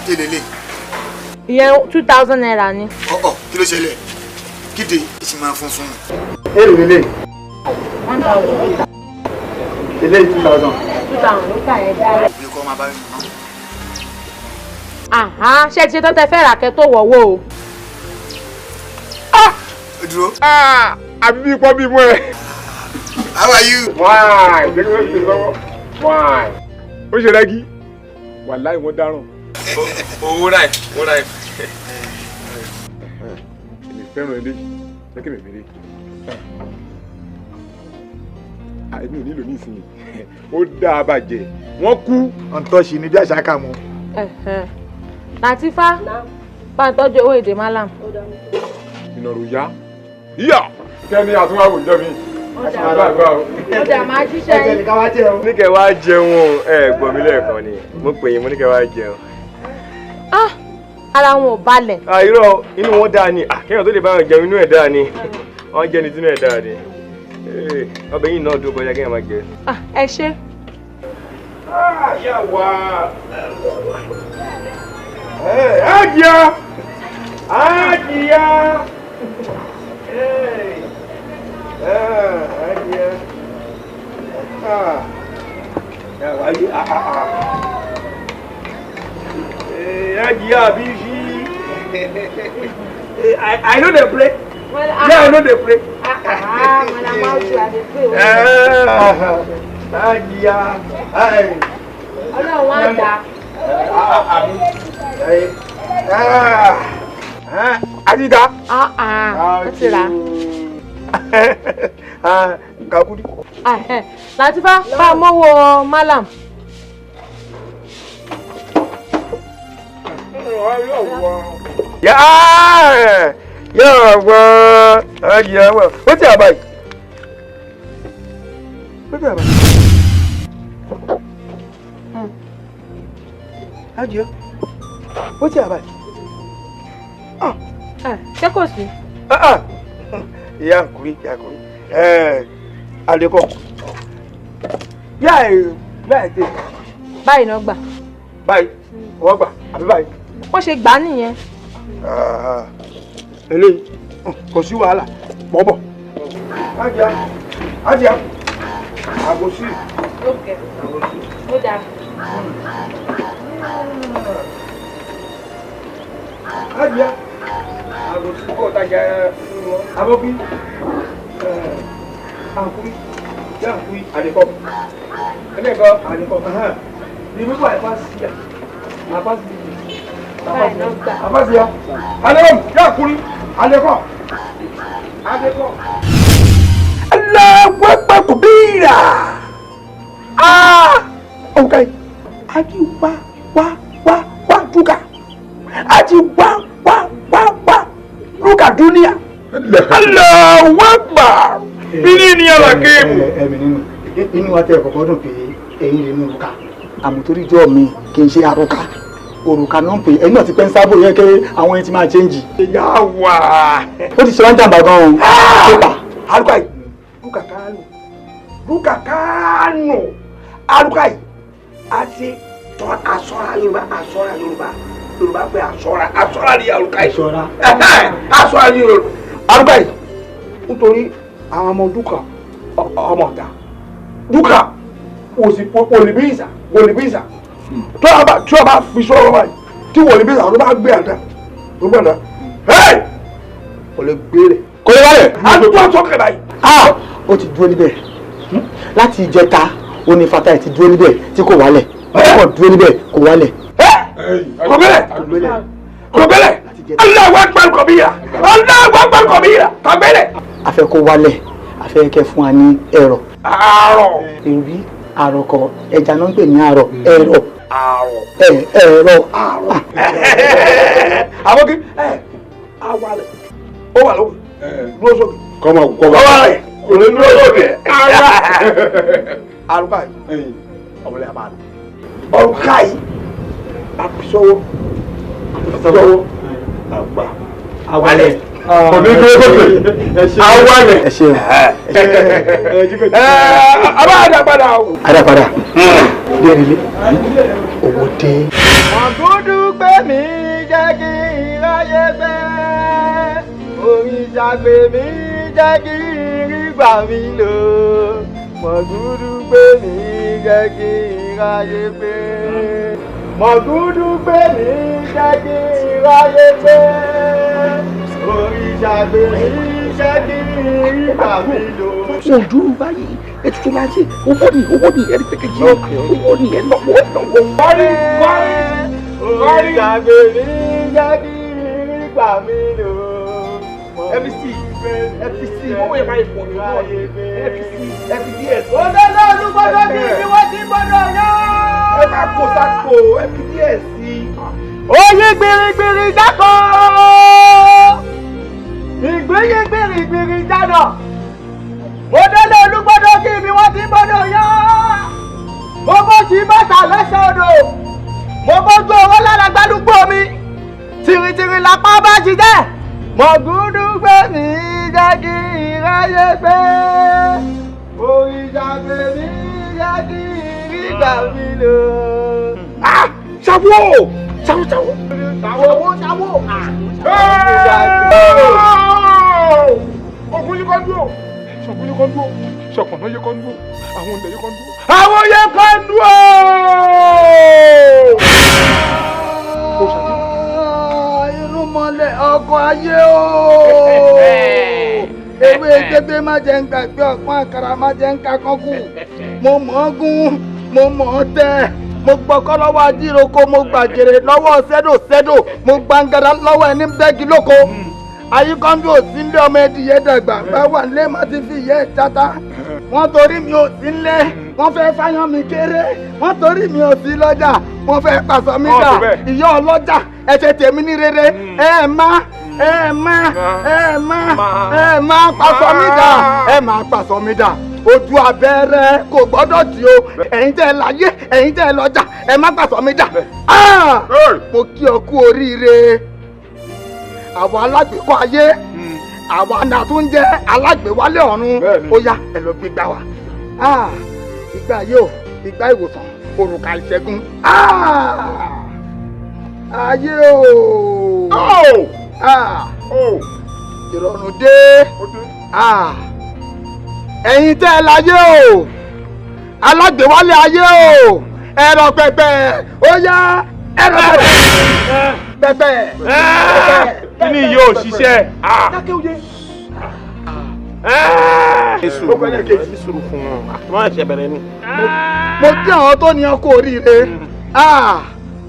Elele. Ìyẹn 2000 naira ni. Ọ̀ọ̀ kí ló ṣẹlẹ̀? Kíde ìṣì máa funfun. Èrè lélẹ̀. 1000. Eléyìí 2000. 2000 ló kà ẹ́ dára. Òbí kọ́ máa bá mi mọ́. Ṣé ti ṣe tán tẹ fẹ́ rà kẹ́ tó wọ̀wọ́ o. Dúró. Àbí bí pọ́ bí mú ẹ. How are you? Why? Ṣé kí ló ṣe lọ́wọ́? Why? Ó ṣe rẹ́gí. Wàláì wọ́n dáràn. Owó ráì, owó ráì. Èmi fẹ́ràn ilé, jẹ́ kí mi mèrè. Èmi ò nílò ní ìsinyìí. Ó dáa bàjẹ́, wọ́n kú. Ọ̀ntọ́ṣì ni bí àṣà kà mọ́. Làtífá, bá ń tọ́jú owó èdè Malam. Ìnàrò yá. Yíyà! Kẹ́ni àtúnwá àwùjọ mi. Ó dà máa jíṣẹ́ yín. Ní kẹ́ wá jẹun o, ẹ gbọ́ mi lẹ́ẹ̀kan ni, mo pè yín mo ní kẹ́ wá jẹun. Ara wọn ò balẹ̀. Irọ́, inú wọn dáa ni, kéèyàn tó lè bá wọn jẹun inú ẹ̀ dáa ni, wọ́n jẹ́ ni tínú ẹ̀ dáa ni. Ọbẹ̀ yìí náà dùn kọjá kéèyàn máa jẹ. Ẹ ṣé. Yàwá. Àjíyá. Àjíyá. Àjíyá. Àjíyá bí ṣí. I no dey play. Yeah, I no dey play. Madam Audu, I dey play. Àjíyá. Ọlọ́run á dà. Àjídá. Ó ti rà. Kakudi. Làtífá, bá a mọ́wọ́ Malam. Yàá wá, àjíyá wá, ó ti àbáyé. Ó ti àbáyé. Àjíyá, ó ti àbáyé. Ṣé kò sí? Ìyá nkùnrin, ìyá nkùnrin. Àlékọ́. Yá ẹ̀ báyìí tè. Báyìí náà gbà. Báyìí, wọ́n gbà, àbí báyìí. Wọ́n ṣe gbà á nìyẹn. Eléyìí, kò sí wàhálà, bọ́bọ̀. Àjíyá, Àjíyá, àgòsí. Ó dáa. Àjíyá, àgòsí kò tajà abọ́bí, àǹkúrí, yàǹkúrí, àdìkọ́. Ẹlẹ́kọ̀ọ́, àdìkọ́. Ní wíwá ẹ̀ bá sí à, àbá sí i. Àbá sí ya. Àdìkọ́, yàǹkúrí, àdìkọ́. Àdìkọ́. Allahu Akbar kabira. Okay. Aji wa wa wa wa duka. Aji wa wa wa wa duka dunia. Allahu Akbar. Bíní ni alákéèmù. Ẹ̀mí nínú inú wa tẹ kọ̀kọ́ dùn pé ẹ̀yin lè nú òrùka. Àmọ́ torí jọ́ mi kì í ṣe àrùka. Òrùka náà ń pè ẹ̀yin náà ti pẹ́ ń sábò yẹn kéré àwọn ẹni tí máa chẹ́ǹjì. Ìyá wa. Ó ti ṣe wá ń jàǹbá gan-an o. Aruka yìí. Duka kánò. Duka kánò. Aruka yìí. Àti tọ́ asọ́ra Yorùbá asọ́ra Yorùbá Yorùbá pé asọ́ra asọ́ra ni aruka yìí. Asọ́ra. Asọ́ra ni Yorùbá. Aruka yìí. Nítorí àwọn ọmọ dúkà ọmọ ọ̀tá. Dúkà òsì wòlíbíìsà wòlíbíìsà. Tí a bá fi sọ̀rọ̀ báyìí tí wòlíbíìsà ló bá gbé àdá ló gbé àdá. Kò lè gbé rẹ̀. Kò lè wálẹ̀. Àdúgbò àtọ́kẹ̀ báyìí. Ó ti dúró níbẹ̀ láti ìjẹta ó ní Fatai ti dúró níbẹ̀ tí kò wálẹ̀ ó kò dúró níbẹ̀ kò wálẹ̀. Kò gbélẹ̀ kò gbélẹ̀ Allahu Akbar kabira Allahu Akbar kabira kò gbélẹ̀. A fẹ́ kó wálẹ̀ a fẹ́ kẹ́ fún wa ní ẹ̀rọ. Àrọ̀. Èrí àrọ̀kọ ẹja náà ń pè ní àrọ̀ ẹ̀rọ. Àrọ̀. Ẹ̀rọ. Àrọ̀. Àbókí ẹ̀ awalẹ̀ ó wà lókè lóṣòkè. Kọ́mọ kọ́mọ. Ọwọ́ rẹ̀. Kò lè dúró lókè. Arúgbó yìí ọ̀wọ́lẹ̀ àbá lọ. Ọ̀rùka yìí àbísọ́wọ́ àbísọ́wọ́ àgbà. Awalẹ̀. Kò ní dúró lókè. Awalẹ̀. Ẹ ṣeun. Abá àdàpadà o. Àdàpadà. Dérelé owó dé. Mọ̀gúdú gbé mi jẹ́ kí n ráyé gbé. Òrìṣà gbé mi jẹ́ kí n rí gbà mí lò. Mọ̀gúdú gbé mi jẹ́ kí n ráyé gbé. Mọ̀gúdú gbé mi jẹ́ kí n ráyé gbé. Òrìṣà gbé mi jẹ́ kí n rí gbà mí lò. Ojú báyìí ètùtù máa ṣe owó ni owó ni ẹni pẹ̀kẹ́jì owó ni ẹ lọ́wọ́ ẹ lọ́wọ́. Kọ́rí kọ́rí òrìṣà gbé mi jẹ́ kí n rí gbà mí lò. FBC FBC owó yẹn máa ń pọ̀ tó náà FBC FBDS. Òdòdó olúgbọ́dọ̀ bí ibi wọ́n ti gbọ́dọ̀ yá. Ẹ máa kó sáko FBDS. Oyin gbirigbiri jákò. Ìgbín gbirigbiri jánà. Òdòdó olúgbọ́dọ̀ kí ibi wọ́n ti gbọ́dọ̀ yá. Mo bó sí bàtà lẹ́sẹ̀ odò. Mo bójú owó lára gbálúgbò mi. Tìrìtìrì làpá bá ṣiṣẹ́. Mọ̀gúdú gbé mi jẹ́ kí n ráyé gbé. Òrìṣà gbé mi jẹ́ kí n rí gbà mí lò. Ṣàwó! Ṣàwó ṣàwó! Ṣàwó ṣàwó! Ògún yìí kan dúró, Ṣàngó yìí kan dúró, Ṣọ̀pọ̀nná yìí kan dúró, àwọn olè yìí kan dúró. Àwọn yẹn kan dúró! Irúnmọlẹ̀ ọkọ̀ ayé o. Ewé gbégbé má jẹ́ ń gbàgbé ọ̀pọ̀n àkàrà má jẹ́ ń kakán kù. Mo mọ̀ ọ́ gún, mo mọ̀ ọ́ tẹ́. Mo gbọ́kọ́ lọ́wọ́ ajíroko, mo gbàjèrè lọ́wọ́ sẹ́dòsẹ́dò, mo gbàǹgàrà lọ́wọ́ ẹni bẹ́gi lóko. Ayíkọ́ndú ò sí nílé ọmọ ẹdìyẹ dàgbà, bá wà nílé má ti fi ìyẹ́ ìtata. Wọ́n torí mi ò sí nílé, wọ́n fẹ́ fáyán mi kéré. Wọ́n torí mi ò sí lọ́jà, wọ́n fẹ́ pàṣọ mi dà. Ìyá ọlọ́jà ẹ ṣe tèmi ní rere. Ẹ má ẹ má ẹ má ẹ má pàṣọ mi dà. Ẹ má pàṣọ mi dà. Ojú abẹ́rẹ́ kò gbọ́dọ̀ tì o. Ẹ̀yin tẹ́ ẹ láyé, ẹ̀yin tẹ́ ẹ lọ́jà, ẹ má pàṣọ mi dà. Mo kí ọ kú oríire. Àwọn alágbèékọ́ ayé, àwọn àna tó ń jẹ́ alágbèéwálé ọ̀run. Ó yá ẹ lọ gbégbá wa. Ìgbà ayé o, ìgbà ìwòsàn, òrùka ìṣẹ́gun. Ayé o. Ìrọ̀rùn dé. Ẹ̀yin tẹ́ ẹ láyé o, alágbèéwálé ayé o, ẹ̀rọ pẹpẹ, ó yá ẹ̀rọ pẹpẹ. Kí ni yóò ṣiṣẹ́? Mo kí àwọn tó ní ọkọ oríire.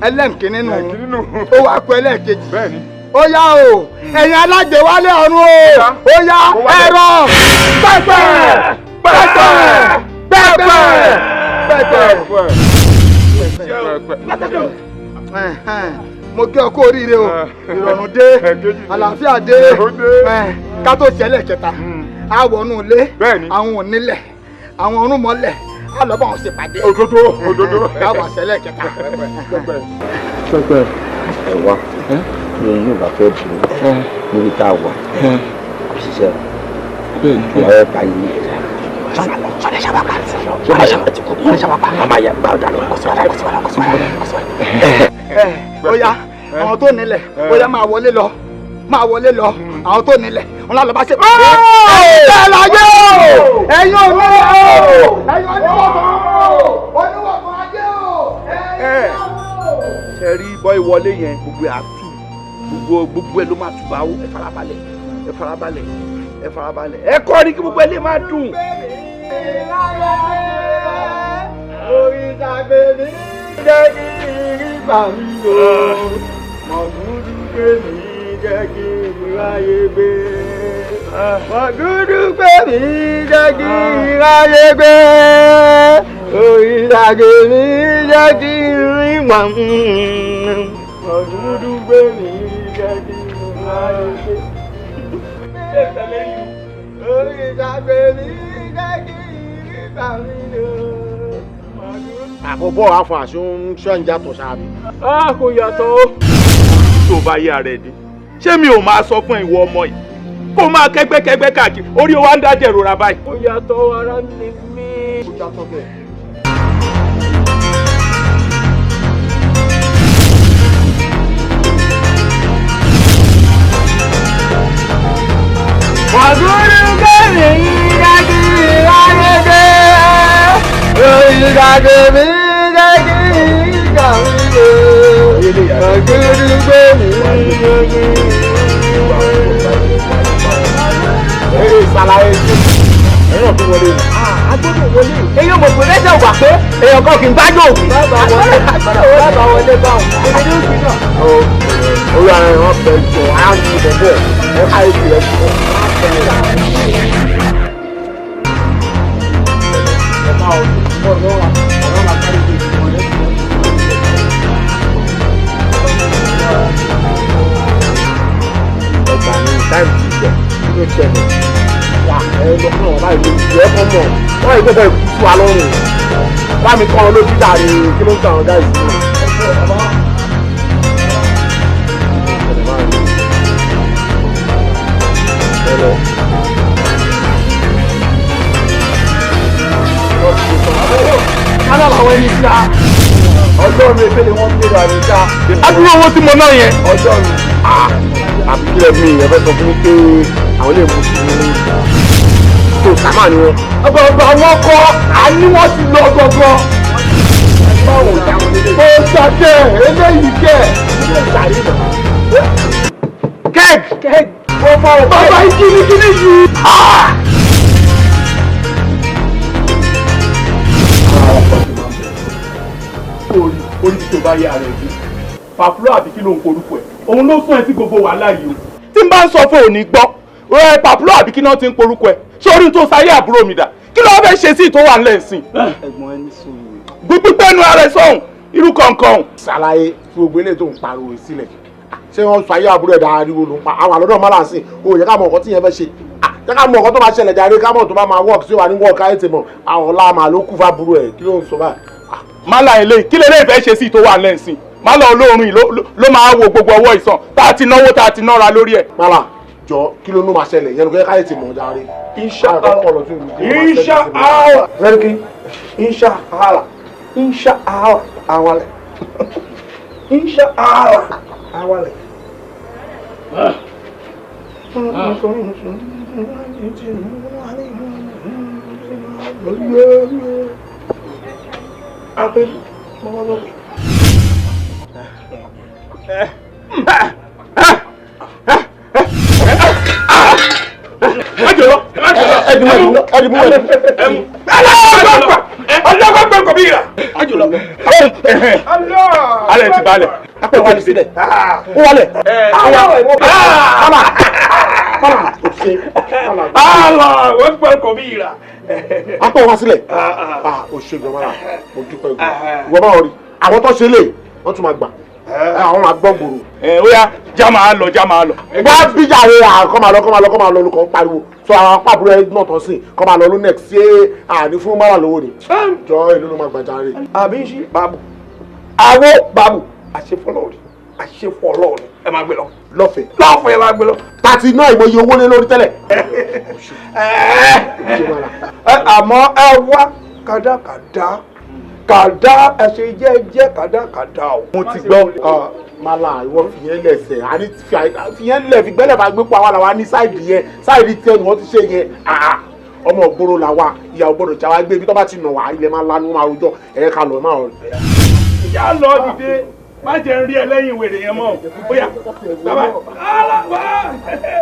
Ẹlẹ́ǹkínní nù, ó wá kó ẹlẹ́ǹkejì. Ó yá o, ẹ̀yin alágbèéwálé ọ̀run o, ó yá ẹ̀rọ pẹ́pẹ́ pẹ́pẹ́ pẹ́pẹ́ pẹ́pẹ́. Mo kí ọ kú oríire o, ìrọ̀rùn dé, àlàáfíà dé, ká tó ṣẹlẹ̀ kẹta, á wọnú ilé, àwọn onílẹ̀, àwọn ọ̀rúnmọlẹ̀, á lọ bá wọn ṣèpàdé. Òdodo òdodo. Á wà ṣẹlẹ̀ kẹta. Pẹ́pẹ́ ẹ wá ní yóò bá fẹ́ bù ú níbi tá a wà kò ṣiṣẹ́ o wọ́n bá yí ẹ̀ Ó yá àwọn tó nílẹ̀, ó yá máa wọlé lọ, máa wọlé lọ, àwọn tó nílẹ̀, wọn lọ bá ṣe. Ẹ̀yin tẹ́ ẹ láyé o, ẹ̀yin ò nílẹ̀ o, ẹ̀yin oníwọ̀kan o, oníwọ̀kan ayé o, ẹ̀yin o. Ṣé rí bọ́ ìwọlé yẹn gbogbo ẹ̀ àtú gbogbo ẹ̀ ló máa tù báwó. Ẹ farabalẹ̀, ẹ farabalẹ̀, ẹ farabalẹ̀, ẹ kọ́ ni kí gbogbo ẹ lè máa dùn. Òrìṣà gbé mi jẹ́ kí n rí gbà mí lò. Mọ̀gúdú gbé mi jẹ́ kí n ráyé gbé. Mọ̀gúdú gbé mi jẹ́ kí n ráyé gbé. Òrìṣà gbé mi jẹ́ kí n rí gbà mí. Mọ̀gúdú gbé mi jẹ́ kí n ráyé gbé. Orí ìṣàgbé mi jẹ́ kí ìrísà mi lò. Àkọ́bọ̀ àfọ̀ àṣọ ń ṣọ́ ń yàtọ̀ ṣáàbí. A kò yàtọ̀ o. Tó bá yé ara ẹ dé, ṣé mi ò máa sọ fún ìwọ ọmọ yìí kó máa kẹ́gbẹ́kẹ́gbẹ́ káàkiri orí wa ń dájẹ́ ìrora báyìí. Kò yàtọ̀ ara mi mi. Kò yàtọ̀ bẹ́ẹ̀. Wàdúrú kẹ́mi dájú ìráyédé. Ìdàgbé mi dájú ìgbà mi lò. Wàdúrú kẹ́mi dájú Ee ṣàlàyé sí ẹ̀yìn náà tó wọlé ni. A gbọ́dọ̀ wọlé. Eyín mo pè lẹ́sẹ̀ wà pé èèyàn kan kì í gbájú òkú. Bàbá wọlé báwọn. Èmi ní òkú náà. Orí ara ẹ̀ wọ́n fẹ́ jọ á ní ibẹ̀ bẹ́ẹ̀ ẹ̀ ká èsì rẹ̀ jọ. Ẹgbà mi táìmù ti jẹ kí ló ṣẹlẹ̀ wà ẹ lọ fún àwọn báyìí lójú ẹ kọ́ mọ̀ wọ́n yìí gbọ́dọ̀ ikú sí wa lọ́rùn bá mi kọ́ ọ lójú dàrí kí ló ń tàn ọ́ gáìsì náà. Kálá làwọn ẹni ṣá. Ọlọ́run efele wọn gbèrò àmì ṣá. Adúrú owó tí mo ná yẹn. Ọlọ́run. Àbí kí lẹ mi ẹ fẹ́ sọ fún mi pé àwọn lè mú sí i tó sàmà ni wọn. Ọ̀gbọ̀ngbọ̀n àwọn kọ́ àní wọ́n ti lọ gangan. Ó ṣàkẹ́ eléyìí kẹ̀. Kẹ́ẹ̀kì. Kẹ́ẹ̀kì. Bàbá ìkíni kíni yìí. Orí orí tó bá yé ara ẹ̀ dé. Pàpúrọ̀ àbí kí ló ń korúkọ ẹ̀? Òun ló sún ẹ sí gbogbo wàhálà yìí o. Tí n bá ń sọ fún òní gbọ́, ẹ pàpúrọ̀ àbí kí náà ti ń korúkọ ẹ̀? Ṣé orí tó sáyé àbúrò mi dà? Kí ló fẹ́ ṣe sí ìtò wà ńlẹ̀ ìsìn? Ẹ̀gbọ́n ẹni sùúrù. Gbígbígbẹ́nu ara ẹ sọ̀hún, irú kọ̀ọ̀kan. Ṣàlàyé fi gbogbo eléyìí tó ń pariwo sílẹ̀. Ṣé wọ́n sọ ayé àbúrò ẹ̀dá ariwo ló ń pa? Àwọn àlọ́dọ̀ máa ń sìn, o yẹ ká mọ nǹkan tí yẹn fẹ́ ṣe. Jẹ́ ká mọ nǹkan tó máa ṣẹlẹ̀ jàre ká mọ̀ tó bá máa work sí wa ní work ayé tèmọ̀. Àwọn ọ̀la màá ló kú fábúrò ẹ̀ kí ló ń sọ báyìí? Málà ilé kí lè lè fẹ́ ṣe sí tó wà lẹ́sìn málà olóorun yìí ló máa wo gbogbo ọwọ́ ìsàn tá a ti náwó tá a ti nára lórí ẹ̀. Málà jọ kí ló ló máa ṣẹlẹ̀ yẹn ló kẹ́ káyé ti mọ̀ jàre. Insha Allah. Insha Allah. Zeriki. Insha Allah. Insha Allah. Awalẹ̀. Insha Allah. Awalẹ̀. Alẹ́ ti balẹ̀. Apẹ̀ wálé sílẹ̀. Ó wálẹ̀. Allah wọ́n pẹ́ kò bí ìrà. Apẹ̀ wá sílẹ̀. O ṣe gan mara, mo dúpẹ́ gan. Ìwọ bá wọn rí. Àwọn tó ṣe lè, wọ́n tún máa gbà. Àwọn máa gbọ́ gbòòrò. Ẹ ó yá, já máa lọ, já máa lọ. Wá bíjà rẹ̀ à kọ́ máa lọ kọ́ máa lọ kọ́ máa lọ olùkọ́ ń pariwo. Sọ àwọn apáàbúrò ẹ̀ náà tán sí kọ́ máa lọ ló next ṣé àní fún mara lówó ni. Jọ èló ló máa gbàjà rè. Àbí ṣí bàbù. Àwo bàbù. Àṣefọ́lọ́ rí. Àṣefọ́lọ́ rí. Ẹ máa gbé lọ. Lọ́fẹ̀ẹ́. Lọ́fẹ̀ẹ́ máa gbé lọ. Tàti náà ìmọ̀ye owó lé lórí tẹ́lẹ̀. Àmọ́ ẹ wá kàdákàdá kàdá ẹsẹ̀ jẹ́jẹ́ kàdákàdá o. Mo ti gbọ́. Mala ìwọ fìyẹn lẹsẹ̀ àní fìyẹn lẹ̀ fi gbẹ́lẹ̀ bá gbé pọ̀ àwa làwa ní sáìdì yẹn sáìdì tiẹ̀ ni wọ́n ti ṣe yẹn ọmọ ògbóró la wa ìyá ògbóró jà wá gbé ibi tó bá ti nà wá ilẹ̀ máa lanu máa rojọ́ ẹ̀ ká lọ máa rọ. Ìyá lọ dìde má jẹ́ ń rí ẹ lẹ́yìn wèrè yẹn mọ́ bóyá bàbá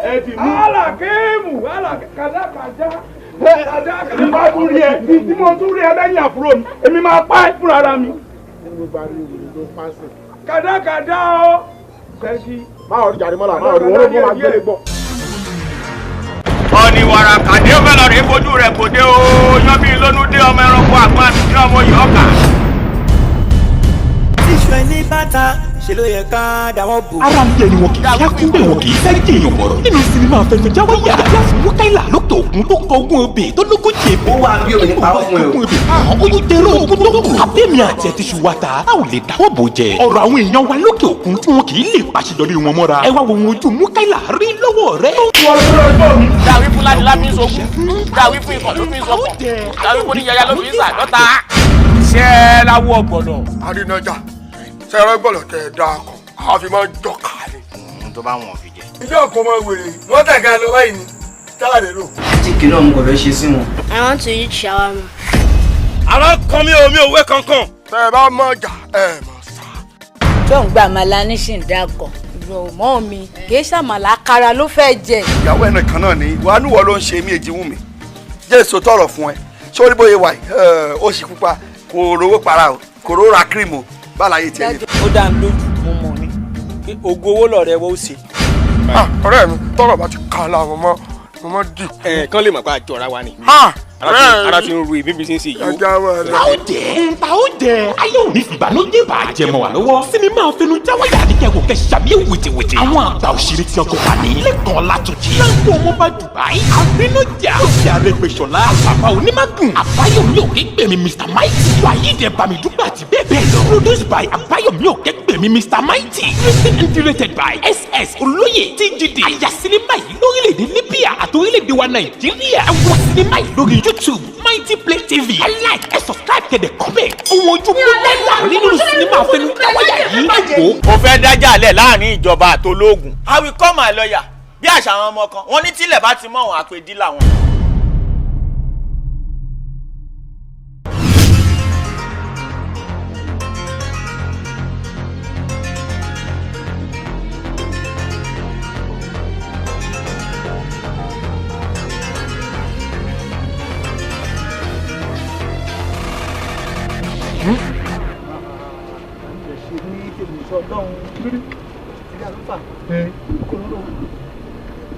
ẹ ti mú. Alákéèmù kàdákàdá. Tí bá tún rí ẹ tí mo tún rí ẹ lẹ́yìn àbúrò mi èmi máa pa ẹ́ fúnra ra mi. Kàdákàdá o. Kẹ́sì. Máa rí jàre mọ́lá máa rí wọn ló máa gbélé gbọ́. Ọ̀nì wàrà kàdé ó fẹ́ lọ rí fojú rẹ̀ kò dé o yan bí lónú dé ọmọ ẹranko àgbọn àti ọmọ yìí ọkà. Tíṣù ẹni bàtà Ṣe ló yẹ ká dáwọ́ bò. Ara ń yẹ ni wọn kì í ṣákú bẹ́ẹ̀, wọn kì í sáré jèèyàn bọ̀rọ̀. Nínú sinimá afẹnujá wáyà láti Wúkáìlà lókè òkun tó kọ ogún ebè tó lógójì ebè. Ó wà bí òní parọ́ fún ẹ o. Ogún ebè àwọn ojú tẹ̀rọ ogún tó kù. Abẹ́mi àti ẹ̀ ti ṣu wa ta, a ò lè dáwọ́ bò jẹ. Ọ̀rọ̀ àwọn èèyàn wa lókè òkun tí wọn kì í lè pàṣẹjọrí wọn mọ́ra. Ẹ wá wo ohun ojú Múkáìlà rí lọ́wọ́ rẹ. Dàwí fún ládìlá fi ń sogún, dàwí fún ikọ̀ ló fi ń sọkọ̀, dàwí fún oníyàyà ló fi ń sàdọ́ta. Ṣé ẹ láwọ ọgbọ̀nọ̀? Àrínájà, ṣe ẹ̀rọ gbọ́dọ̀ tẹ̀ ẹ̀ dáa kan, àwọn fi máa ń jọkà ni. Tó bá wọn fi jẹ. Ilé ọkọ̀ máa wèrè, wọ́n tẹ̀ka lọ báyìí ni, táàdé lò. Jíkì náà mo kò fẹ́ ṣe sí wọn. I want to eat shawarma. Àrà kan mi ò mi ò wé kankan. Tẹ́ ẹ bá mọ̀ jà, ẹ mọ̀ sá. Tó ń gba àmàlà ní sì ń dákọ̀. Ìrọ̀mọ́ mi kì í ṣàmàlà, kára ló fẹ́ jẹ. Ìyàwó ẹnì kan náà ni wàá níwọ̀ ló ń ṣe mí èjì wù mí jẹ́ èso tọrọ fún ẹ sórí bóyá wà yìí, ó sì pupa, kò rówó para o, kò rówó ra cream o, báláyé tiẹ̀ ni. Ó dá mi lójú, mo mọ̀ ni pé ògo owó lọ̀rẹ́ wọ́n ó ṣe. Ọ̀rẹ́ mi, tọrọ bá ti kà láwọn mọ́ mo mọ́ dì. Ẹ kán lè mọ̀ pé àjọra wa ni. Ara ti ń ru ìbí mi ṣe ń ṣe yìí o. Ẹja wọn lọ. Ta ó jẹ́, ta ó jẹ́, ayé òní fìbànújẹ́ bàjẹ́ mọ́ wa lọ́wọ́. Sinimá afẹnujáwáyà ní kẹ́kọ̀ọ́ kẹ́ sàmì wìtìwìtì. Àwọn àgbà òṣèré tí ọkọ̀ wà ní Lẹ́kàn Látúnjì. Láńkó ọmọ bá Dubai. Àrínájà. Lọ́sì Arẹ́gbẹ́ṣọlá. Àbàbà Onímágùn. Àbáyọ̀mí Òkègbèmí Mr Mighty. Wàyídẹ̀ Bàmídúgbà àti bẹ́ẹ̀ bẹ́ẹ̀ lọ. Produced by Àbáyọ̀mí Òkègbèmí Mr Mighty. Written and directed by SS Olóyè TGD. Àyà sinimá yìí lórílẹ̀‐èdè Libya àti orílẹ̀-èdè wa Nàìjíríà. Ẹ wo sinimá yìí lórí YouTube Mighty Play TV. Ẹ like, ẹ subscribe, kẹ̀dẹ̀ comment. Ohun ojú mú lẹ́la nínú sinimá afẹnujáwáyà yìí. Ẹ wò ó. Mo fẹ́ dájà lẹ̀ láàrin ìjọba àtológun. I will call my lawyer. Bí àṣà àwọn ọmọ kan, wọ́n ní tílẹ̀ bá ti mọ̀ wọn, àpèdí làwọn.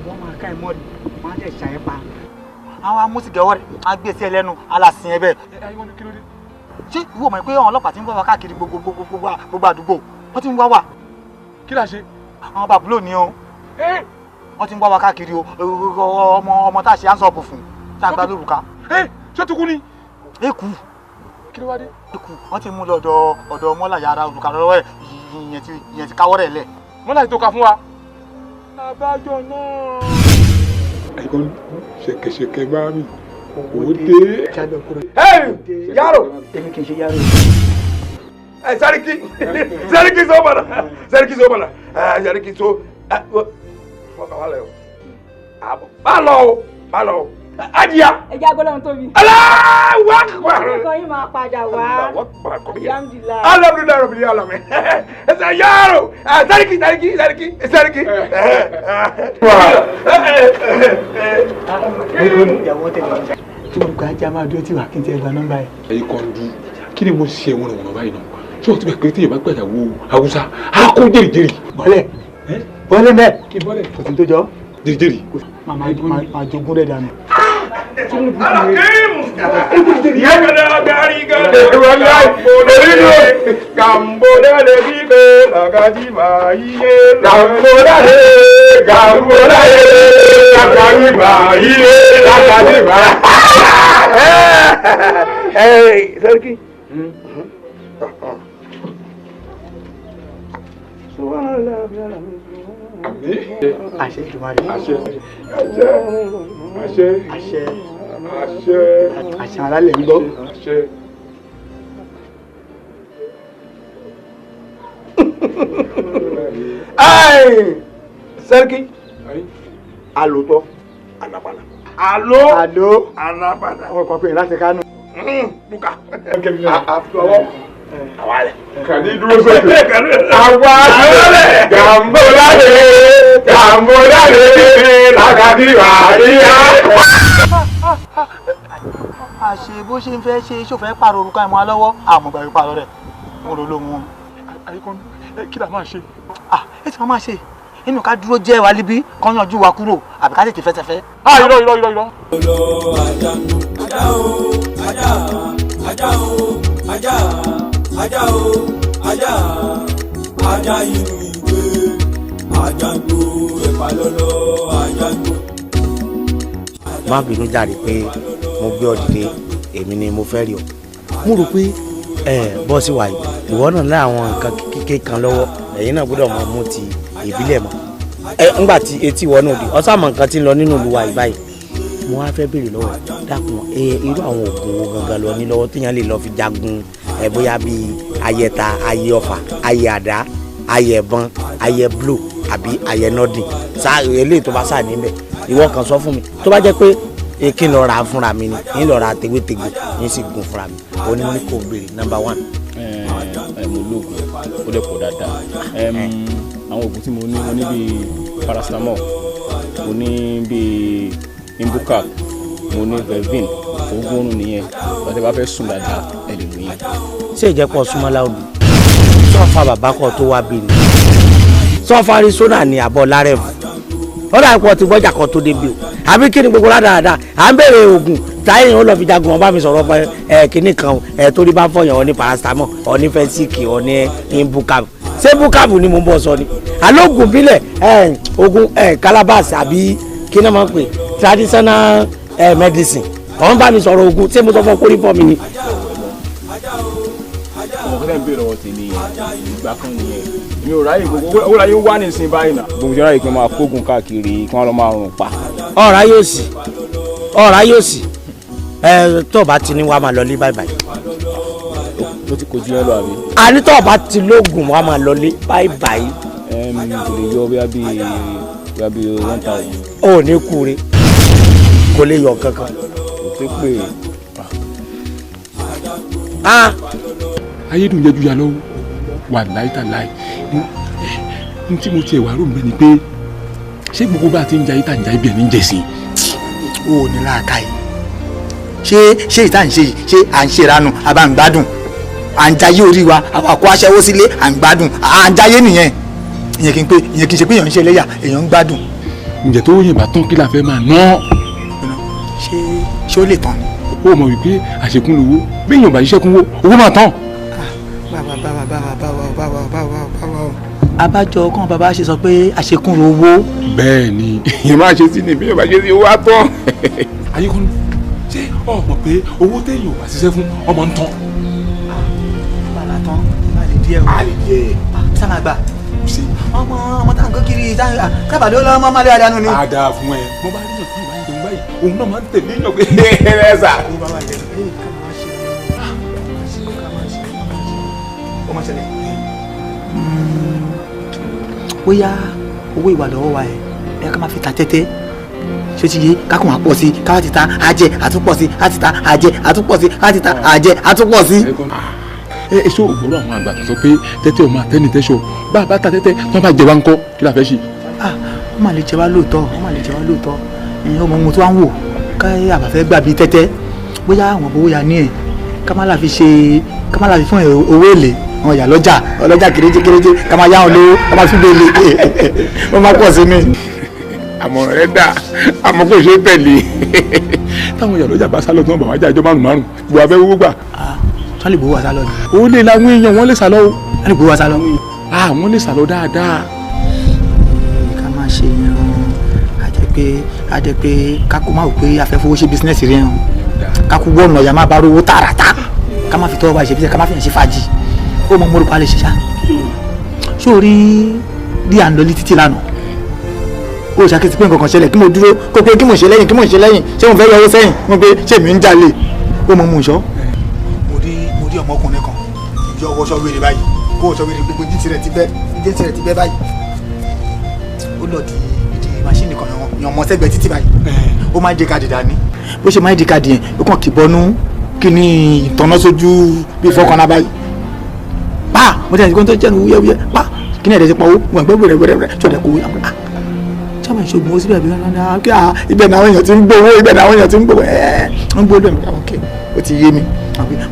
Wọ́n máa ká ẹ mọ́ ni, wọ́n á dẹ̀ ṣàyẹ̀ pa. Àwọn amúsìgẹ̀wọ́ rẹ̀ á gbé sí ẹ lẹ́nu aláṣin ẹ bẹ́ẹ̀. Ṣé ìwọ mọ̀ pé àwọn ọlọ́pàá ti ń wá wa káàkiri gbogbo gbogbo gbogbo àdúgbò? Wọ́n ti ń wá wa. Kí la ṣe? Àwọn bàbúlò ni o. Wọ́n ti ń wá wa káàkiri o. Ọmọ ọmọ tá a ṣe ánsọ̀bù fún tá a gba lórúkà. Ṣé tukú ni? Èkú. Kí ló wá dé? Èkú. Wọ́n ti mú lọ ọ̀dọ̀ ọ̀dọ̀ mọ́là yàrá òrùka lọ́wọ́ ẹ̀, ìyẹn ti káwọ́ rẹ̀ lẹ̀. Mọ́là ti tó ka fún wa. Abájọ náà. Ẹ̀gbọ́n, ṣẹ̀kẹ̀ṣẹ̀kẹ̀ bá mi owó dé. Yaro. Èmi kì í ṣe yaro. Ẹ Sẹ́ríkì, Sẹ́ríkì sọ bọ̀dà, Sẹ́ríkì sọ bọ̀dà, ẹ Sẹ́ríkì sọ ẹ fọkàn wà lẹ o. Àbọ̀ má lọ o, má lọ o. Ajiya. Ẹ jẹ́ agbọ́dọ̀ tóbi. Allahu Akbar. Orúkọ yín máa padà wá. Allahu Akbar kọ́bíyà. Alhamdulillah. Alhamdulillah rabbil alamin. Ẹ sẹ yaro, ẹ Sẹ́ríkì, Sẹ́ríkì, Sẹ́ríkì, Sẹ́ríkì. Ìyàwó tẹ̀lé ọjà. Tí orúkọ ajá máa dúró tí wà kí n tiẹ̀ gba nọ́mbà ẹ̀. Ẹyin kan du, kí ni mo ṣe wọn wọ̀nà báyìí náà? Ṣé o ti bẹ̀ pé tí yorùbá gbàyàwó Haúsá á kó jèrìjèrì? Bọ́lẹ̀ bọ́lẹ̀ mẹ́. Kí bọ́lẹ̀? Kò sí tó jọ. Jèrìjèrì. Màmá máa jogún rẹ̀ dànù. Sẹ́ríkì. Àṣẹ Èdùmàrè. Àṣẹ. Àṣẹ. Àṣẹ. Àṣẹ. Àṣẹ. Àṣẹ alálẹ̀ ń gbọ́. Àṣẹ. Sẹ́ríkì. Alòótọ́, ànàpànà. Àló. Àló. Ànàpànà. Àwọn kan pè é láti Kánò. Luka. Àfọwọ́. Àwa rẹ̀. Kàní dúró sókè. Àwa rẹ̀. Gàmbó láre. Gàmbó láre. Làkàdí wà níyà. Àṣe bó ṣe ń fẹ́ ṣe ṣó fẹ́ pààrọ̀ orúkọ ẹ̀mọ́ alọ́wọ́ àmọ̀gbà ìpààrọ̀ rẹ̀ mo rò lóhun wọn. Àyíkọ́ kí la máa ṣe? Ẹ ti máa ṣe inú ká dúró jẹ́ wa líbí kán yanjú wa kúrò àbí ká tètè fẹsẹ̀fẹ́. Irọ́, irọ́, irọ́, irọ́. Lọ ajá, ajá o, ajá, ajá o, ajá, ajá o, ajá, Ajá inú ìgbé, ajá ń gbó ẹ̀pà lọ́lọ́, ajá ń gbó. Má bínú jàre pé mo gbé ọ dìde, èmi ni mo fẹ́ rí ọ. Mo rò pé ẹ bọ́sì wàyí, ìwọ náà ní àwọn nǹkan kékeré kan lọ́wọ́, ẹ̀yin náà gbọ́dọ̀ mọ mú ti ìbílẹ̀ mọ́. Ẹ ńgbà tí etí ìwọ náà di ọ̀sán mọ̀ nǹkan tí ń lọ nínú ìlú wa yìí báyìí. Mo wá fẹ́ béèrè lọ́wọ́, dákun, ẹ irú àwọn oògùn wo gangan lọ ní lọ́wọ́ téèyàn lè lọ fi jagun, ẹ bóyá bíi ayẹta, ayẹ ọfà, ayẹ àdá, ayẹ ẹ̀bọn, ayẹ blue àbí ayẹ nọ́dìn sá, eléyìí tó bá sà níbẹ̀ ìwọ kan sọ fún mi. Tó bá jẹ́ pé kí n lọ ra fúnra mi ni, n lọ ra tewétegbò, n sì gun fúnra mi. Ó ní mo ní kò béèrè number one. Ẹ mo lóògùn, ó dẹ̀ pọ̀ dáadáa. Àwọn oògùn tí mo ní, mo ní bíi paracetamol, mo ní bíi imbucap, mo ní vevin, oògùn oorun nìyẹn. Bàtẹ́ bá fẹ́ sùn dáadáa, ẹ lè lò yẹn. Ṣé ìjẹ́pọ̀ súnmọ́lá olù sọ́ọ̀fà bàbá kan tó wá bí ni sọ́ọ̀fà Arizona ní àbọ̀ lárẹ́fù ó dà pọ̀ tí gbọ́jà kan tó débi o, àbí kí ni gbogbo ládàáda à ń béèrè oògùn táyé ó lọ fi jagun? Ọba mi sọ̀rọ̀ pé ẹ kíní kan ẹ torí bá fọyàn, ọ ní paracetamol, ọ ní fẹsíkì, ọ ní imbucap. Ṣé bucap ni mo ń bọ̀ sọ ni alóògùn bílẹ̀, ẹ oògùn ẹ calabash àbí kí ni wọ́n máa ń pè traditional ẹ medicine? Ọ̀n bá mi sọ̀rọ̀ oògùn, ṣé mo sọ fún kórìí fọ́ mi ni. Ọmọ kẹtẹ ń béèrè ọwọ́ tèmi yẹn, ìgbà kan nìyẹn, mi ò ráyè gbogbo owó láyé wá nísìnyí báyìí náà. Gbogbo ìjọba yìí kí wọ́n máa kógun káàkiri, kí wọ́n lọ máa rùn pa. Ọ̀rá yóò sì, ọ̀rá yóò sì, ẹ tó o bá ti ní wàá máa lọ lé báyìí báyìí. Ó ti kojú yẹn lọ àbí. Àní tó o bá ti lóògùn, wàá máa lọ lé báyìí báyìí. Kò lè yọ bóyá bíi 1000. Ó ní kúre, kò lè yọ kankan. Kò tó pè é. Ayédùn jẹ́ juya lọ́wọ́ wà láìtàláì. N tí mo tiẹ̀ wá rò mí ni pé ṣé gbogbo bá a ti ń jayé tá à ń jayé bí ẹni ń jẹ sí. O ò ní làákàyè. Ṣé ìta ń ṣe yìí, ṣé à ń ṣe ìranu àbá ń gbádùn? À ń jayé orí wa, àwọn àkó aṣẹ́wó sílé, à ń gbádùn, à ń jayé nìyẹn. Ìyẹn kì í pé, ìyẹn kì í ṣe pé èèyàn ń ṣe ẹlẹ́yà, èèyàn ń gbádùn. Ǹjẹ́ tó yìnbọn tán, kí la fẹ́ máa ná? Ṣé ó lè tán ni? Ó mọ̀ wípé àṣekún lówó, bí èèyàn bá ṣiṣẹ́ kún owó, owó máa tán. Báwa báwa báwa báwa báwa báwa báwa. Abájọ kan bàbá ṣe sọ pé àṣekún owó. Bẹ́ẹ̀ ni, ìyẹn máa ṣe sí ni, bí èèyàn bá ṣe sí owó á tán. Ayékúnú, ṣé o mọ̀ pé owó téèyàn ò bá ṣiṣẹ́ fún ọmọ ń tán? Bàbá tán, bá lè díẹ̀ o. A lè díẹ̀. Sá máa gbà. Ọmọ ọmọ tá à ń kó kiri sábà ló lọ́ mọ́ máa lé àdánù ni. A dáa fún ẹ. Mo bá rí yàn kí ìwà ń jẹun báyìí, òun náà máa ń tẹ̀lé yàn pé ẹ sà. Bóyá owó ìwà lọ́wọ́ wa ẹ̀ ká máa fi ta tẹ́tẹ́, ṣé ti yé? Ká kàn wá pọ̀ sí i, ká wá ti ta àjẹ àtúpọ̀ sí i, á ti ta àjẹ àtúpọ̀ sí i, á ti ta àjẹ àtúpọ̀ sí i. Ẹ ṣé ògbóró àwọn àgbà tó sọ pé tẹ́tẹ́ ọmọ àtẹnitẹ́sọ, bá a bá ta tẹ́tẹ́ tí wọ́n bá jẹ wá ń kọ́, kí la fẹ́ ṣe. Wọ́n máa lè jẹ wá lóòótọ́, wọ́n máa lè jẹ wá lóòótọ́. Ìyẹn ọmọ ohun tó wá ń wò ká àbàfẹ́ gbà bíi tẹ́tẹ́, bóyá àwọn owó ya ní ẹ̀ ká má la fi ṣe, ká má la fi fún owó èlé àwọn ìyá lọ́jà ọlọ́jà kéréje kéréje, ká máa yá wọn lówó, ká máa fi bèèlè, wọ́n máa pọ̀ sí mi. Àmọ̀ràn rẹ dà, àmọ́ kò ṣe é tẹ̀lé. Táwọn ìyá lọ́jà bá sálọ tí wọ́n bá wájà ìjọ márùn márùn gbọ́ abẹ́ wúwú gbà. Wọ́n lè gbowó wa sálọ ni. Ó lè làwọn èèyàn, wọ́n lè sálọ o. Wọ́n lè gbowó wa sálọ. Wọ́n lè sálọ dáadáa. Ká máa ṣe yẹn, a jẹ́ pé kákó má wò pé a fẹ́ fowó ṣe bísínẹ́sì rẹ̀ hàn, kákó wọ̀nà ọ̀yà má bá rówó tààràtà, ká má fi tọ́wọ́ bá ṣe bísínẹ́sì, ká má fi hàn ṣe fàájì. Ó mọ mórúkọ alẹ́ ṣiṣá sórí bí à ń lọ títí lánàá, ó ṣàkíyèsí pé nǹkan kan ṣẹlẹ̀, kí mo dúró kó pé kí mo ṣe lẹ́yìn, kí mo ṣe lẹ́yìn, ṣé mo fẹ́ yọ owó sẹ́yìn, mo pé ṣé mi ń jalè? Ó mọ mú un ṣọ́. Mo rí ọmọkùnrin kan ìjọ wọṣọ wèrè báyìí, kó wọṣọ wèrè, gbogbo jíǹsì rẹ̀ ti bẹ́, jíǹsì rẹ̀ ti bẹ́ báyìí. Ó lọ di ìdí máṣíìnì kan yan ọmọ sẹ́gbẹ̀ẹ́ títí báyìí, ó máa ń di káàdì dání. Bó ṣe máa ń di káàdì yẹn, ó kàn kì bọnú kí ni ìtọ́nà sójú bí fọkànnà báyìí, pa mo tẹ̀sí kó tó jẹ́nu wúyẹ́wúyẹ́, pa kí ni ẹ̀dẹ̀ ti pawó wọn gbé wẹ̀rẹ̀wẹ̀rẹ̀ tí ọ̀dẹ̀ kò wí àwọn ah sábà ìṣògùn ó síbẹ̀ bí wọn kí ibẹ̀ náà àwọn èèyàn ti ń gbowó, ibẹ̀ náà àwọn èèyàn ti ń gbowó, ẹ̀ ń gbowó lónìí. Ok, ó ti yé mi.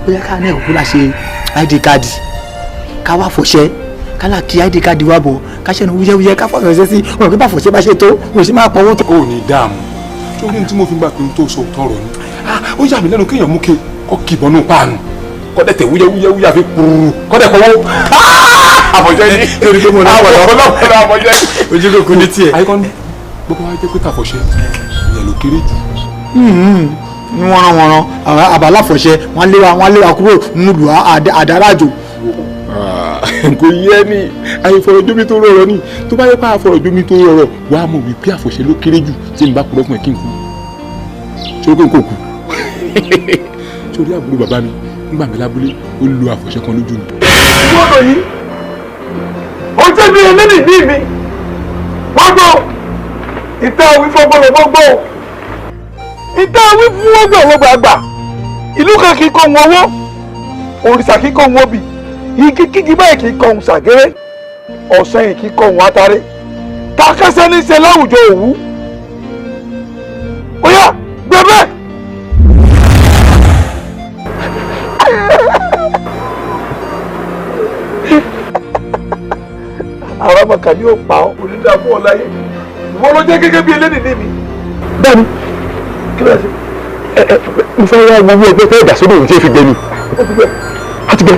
Bóyá ká náà kúkú la ṣe id card, ká wá fọṣẹ, ká là kí id card wá bọ̀, ká ṣẹ́nu wúyẹ́wúyẹ́, ká fọṣẹ sí wọn kí bá fọṣẹ bá ṣe tó wọn sì máa pọwọ́ tó. Ó ní dààmú sórí tí mo fi gbà pé n tó sọ tọrọ ni ó yà mí lẹ́nu kéèyàn mú ke kọ́ kìbọnú páànù kọ́dẹ̀ tẹ̀ wúyẹ́wúyẹ́ wúyẹ́ àfi kúrú kọ́dẹ̀ kọ́wọ́. Àfọ̀ṣẹ ni. Torí pé mo lọ pọ̀ lọ́pọ̀lọpọ̀ àfọ̀ṣẹ ni. Ojú kò kú ní tiẹ̀. Àyíkọ́ ni gbogbo wa jẹ́ pé tàfọ̀ṣẹ ìyẹn ló kéré jù. Ní wọ́nranwọ̀nran àwọn àbáláfọ̀ṣẹ wọ́n lé wa, wọ́n lé wa kúrò nílùú àdárájò. Kò yẹ ni àìfọ̀rọ̀jomi tó rọrọ̀ ni. Tó bá yẹ pé àfọ̀rọ̀jomi tó rọrọ̀, wàá mọ̀ wípé àfọ̀ṣẹ ló kéré jù. Tí n bá purọ́ fún ẹ kí n kú, ṣé o kò kú? Sórí àbúrò bàbá mi ńgbà mi lábúlé, ó lo àfọ̀ṣẹ kan lójú mi. Gbọ́dọ̀ yìí ó jẹ́ bí eléyìí bí mi wọ́n gbọ́ ìta wí fọ́gbọ́n gbọ́ ìta wí fún ọgbọ̀n gbàgbà. Ìlú kan kì í kọ́ wọn owó, òrìṣà kì í kọ́ wọn obì, igi kígi báyìí kì í kọ́ ohun ṣàgéré, ọ̀sán yìí kì í kọ́ ohun atare. Takẹ́sẹ́ ní í ṣe láwùjọ òwú. Ó yá, gbẹbẹ́. Àwọn ọmọ kan yóò pa ọ́, onídàá fún ọ láyé. Ìwọ ló jẹ́ gẹ́gẹ́ bí eléyìí ní mi. Bẹ́ẹ̀ni, kí ló ṣe? Ẹ ẹ, mo fẹ́ wá owó ẹgbẹ́ fẹ́ dà sódò tí ẹ fi gbẹ ni. Ó ti gbẹ. Á ti gbẹ.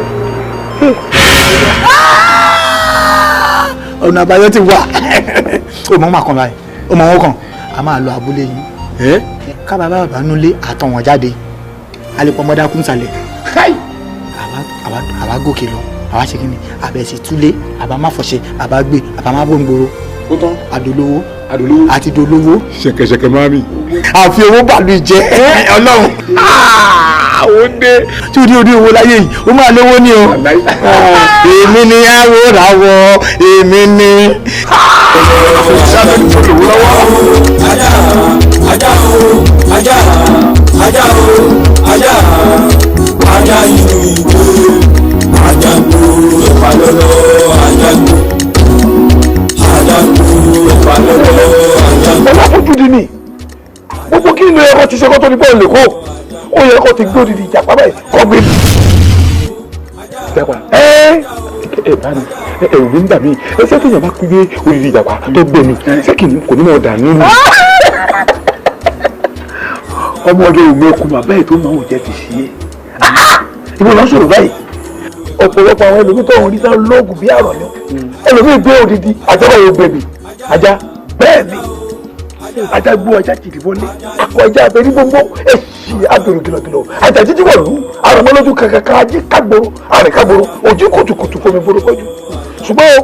Ọ̀nà àbáyọ ti wà. Ó mọ̀ máa kàn báyìí, ó mọ̀ wọ́n kàn. A máa lọ abúlé yín. Ká bàbá bàbá nulẹ̀ àtọ̀ wọn jáde. Alẹ́ pọ̀ mọ́dá kún sàlẹ̀. Àwa gòkè lọ, àwa ṣe kíni, àbẹ̀ sì túlé, àbá má fọṣẹ, àbá gbé, àbá má bòǹgbòrò. Ó tán. Àdolówó. Àdolówó. Àti dolówó. Ṣẹ̀kẹ̀ṣẹ̀kẹ̀ máa mi. Àfi owó bàlú jẹ Ọlọ́run. Ó dé. Tí o ní orí owó láyé yìí, ó máa lówó ní o. Èmi ni àwòràwọ̀, èmi ni. Ajá, ajá o, ajá, ajá o, ajá, ajá inú igbó, ajá gbó, ẹ̀pà lọ́lọ́, ajá gbó, ajá gbó, ẹ̀pà lọ́lọ́, ajá gbó. Ọlọ́fojúdi ni gbogbo kí ni ẹ̀kọ́ ti ṣe kó tó ní bọ́ọ̀lù kó ó yẹ kó ti gbó didi ìjàpá báyìí kọ́ gbé mi. Ìjàpá ẹ ẹ bá mi ẹ̀rù mi ń bà mí. Ẹ ṣé téèyàn bá kú gbé odidi ìjàpá tó gbé mi, ṣé kì í kò ní mọ̀ dà nínú. Ọmọ ọdẹ òun ẹkùn bàbá ẹ̀ tó máa ń jẹ́ ti ṣe é. Ìwọ lọ sọ̀rọ̀ báyìí. Ọ̀pọ̀lọpọ̀ àwọn ẹlòmíì tó ń rí sáà lóògùn bí àrọ̀ yẹn, ẹlòmíì gbé odidi ajá báyìí ó gbẹ̀mí ajá bẹ́ẹ̀ ni ajá gbó, ajá jìdí wọlé, akọ ajá abẹ ní gbogbo èsì abẹrù kìlọ̀kìlọ̀, ajá jíjí wọ̀lú àrùnmọ́lójú kankan, ajé kágboro àrìn kágboro ojú kùtùkùtù fomi boro kọjú. Ṣùgbọ́n o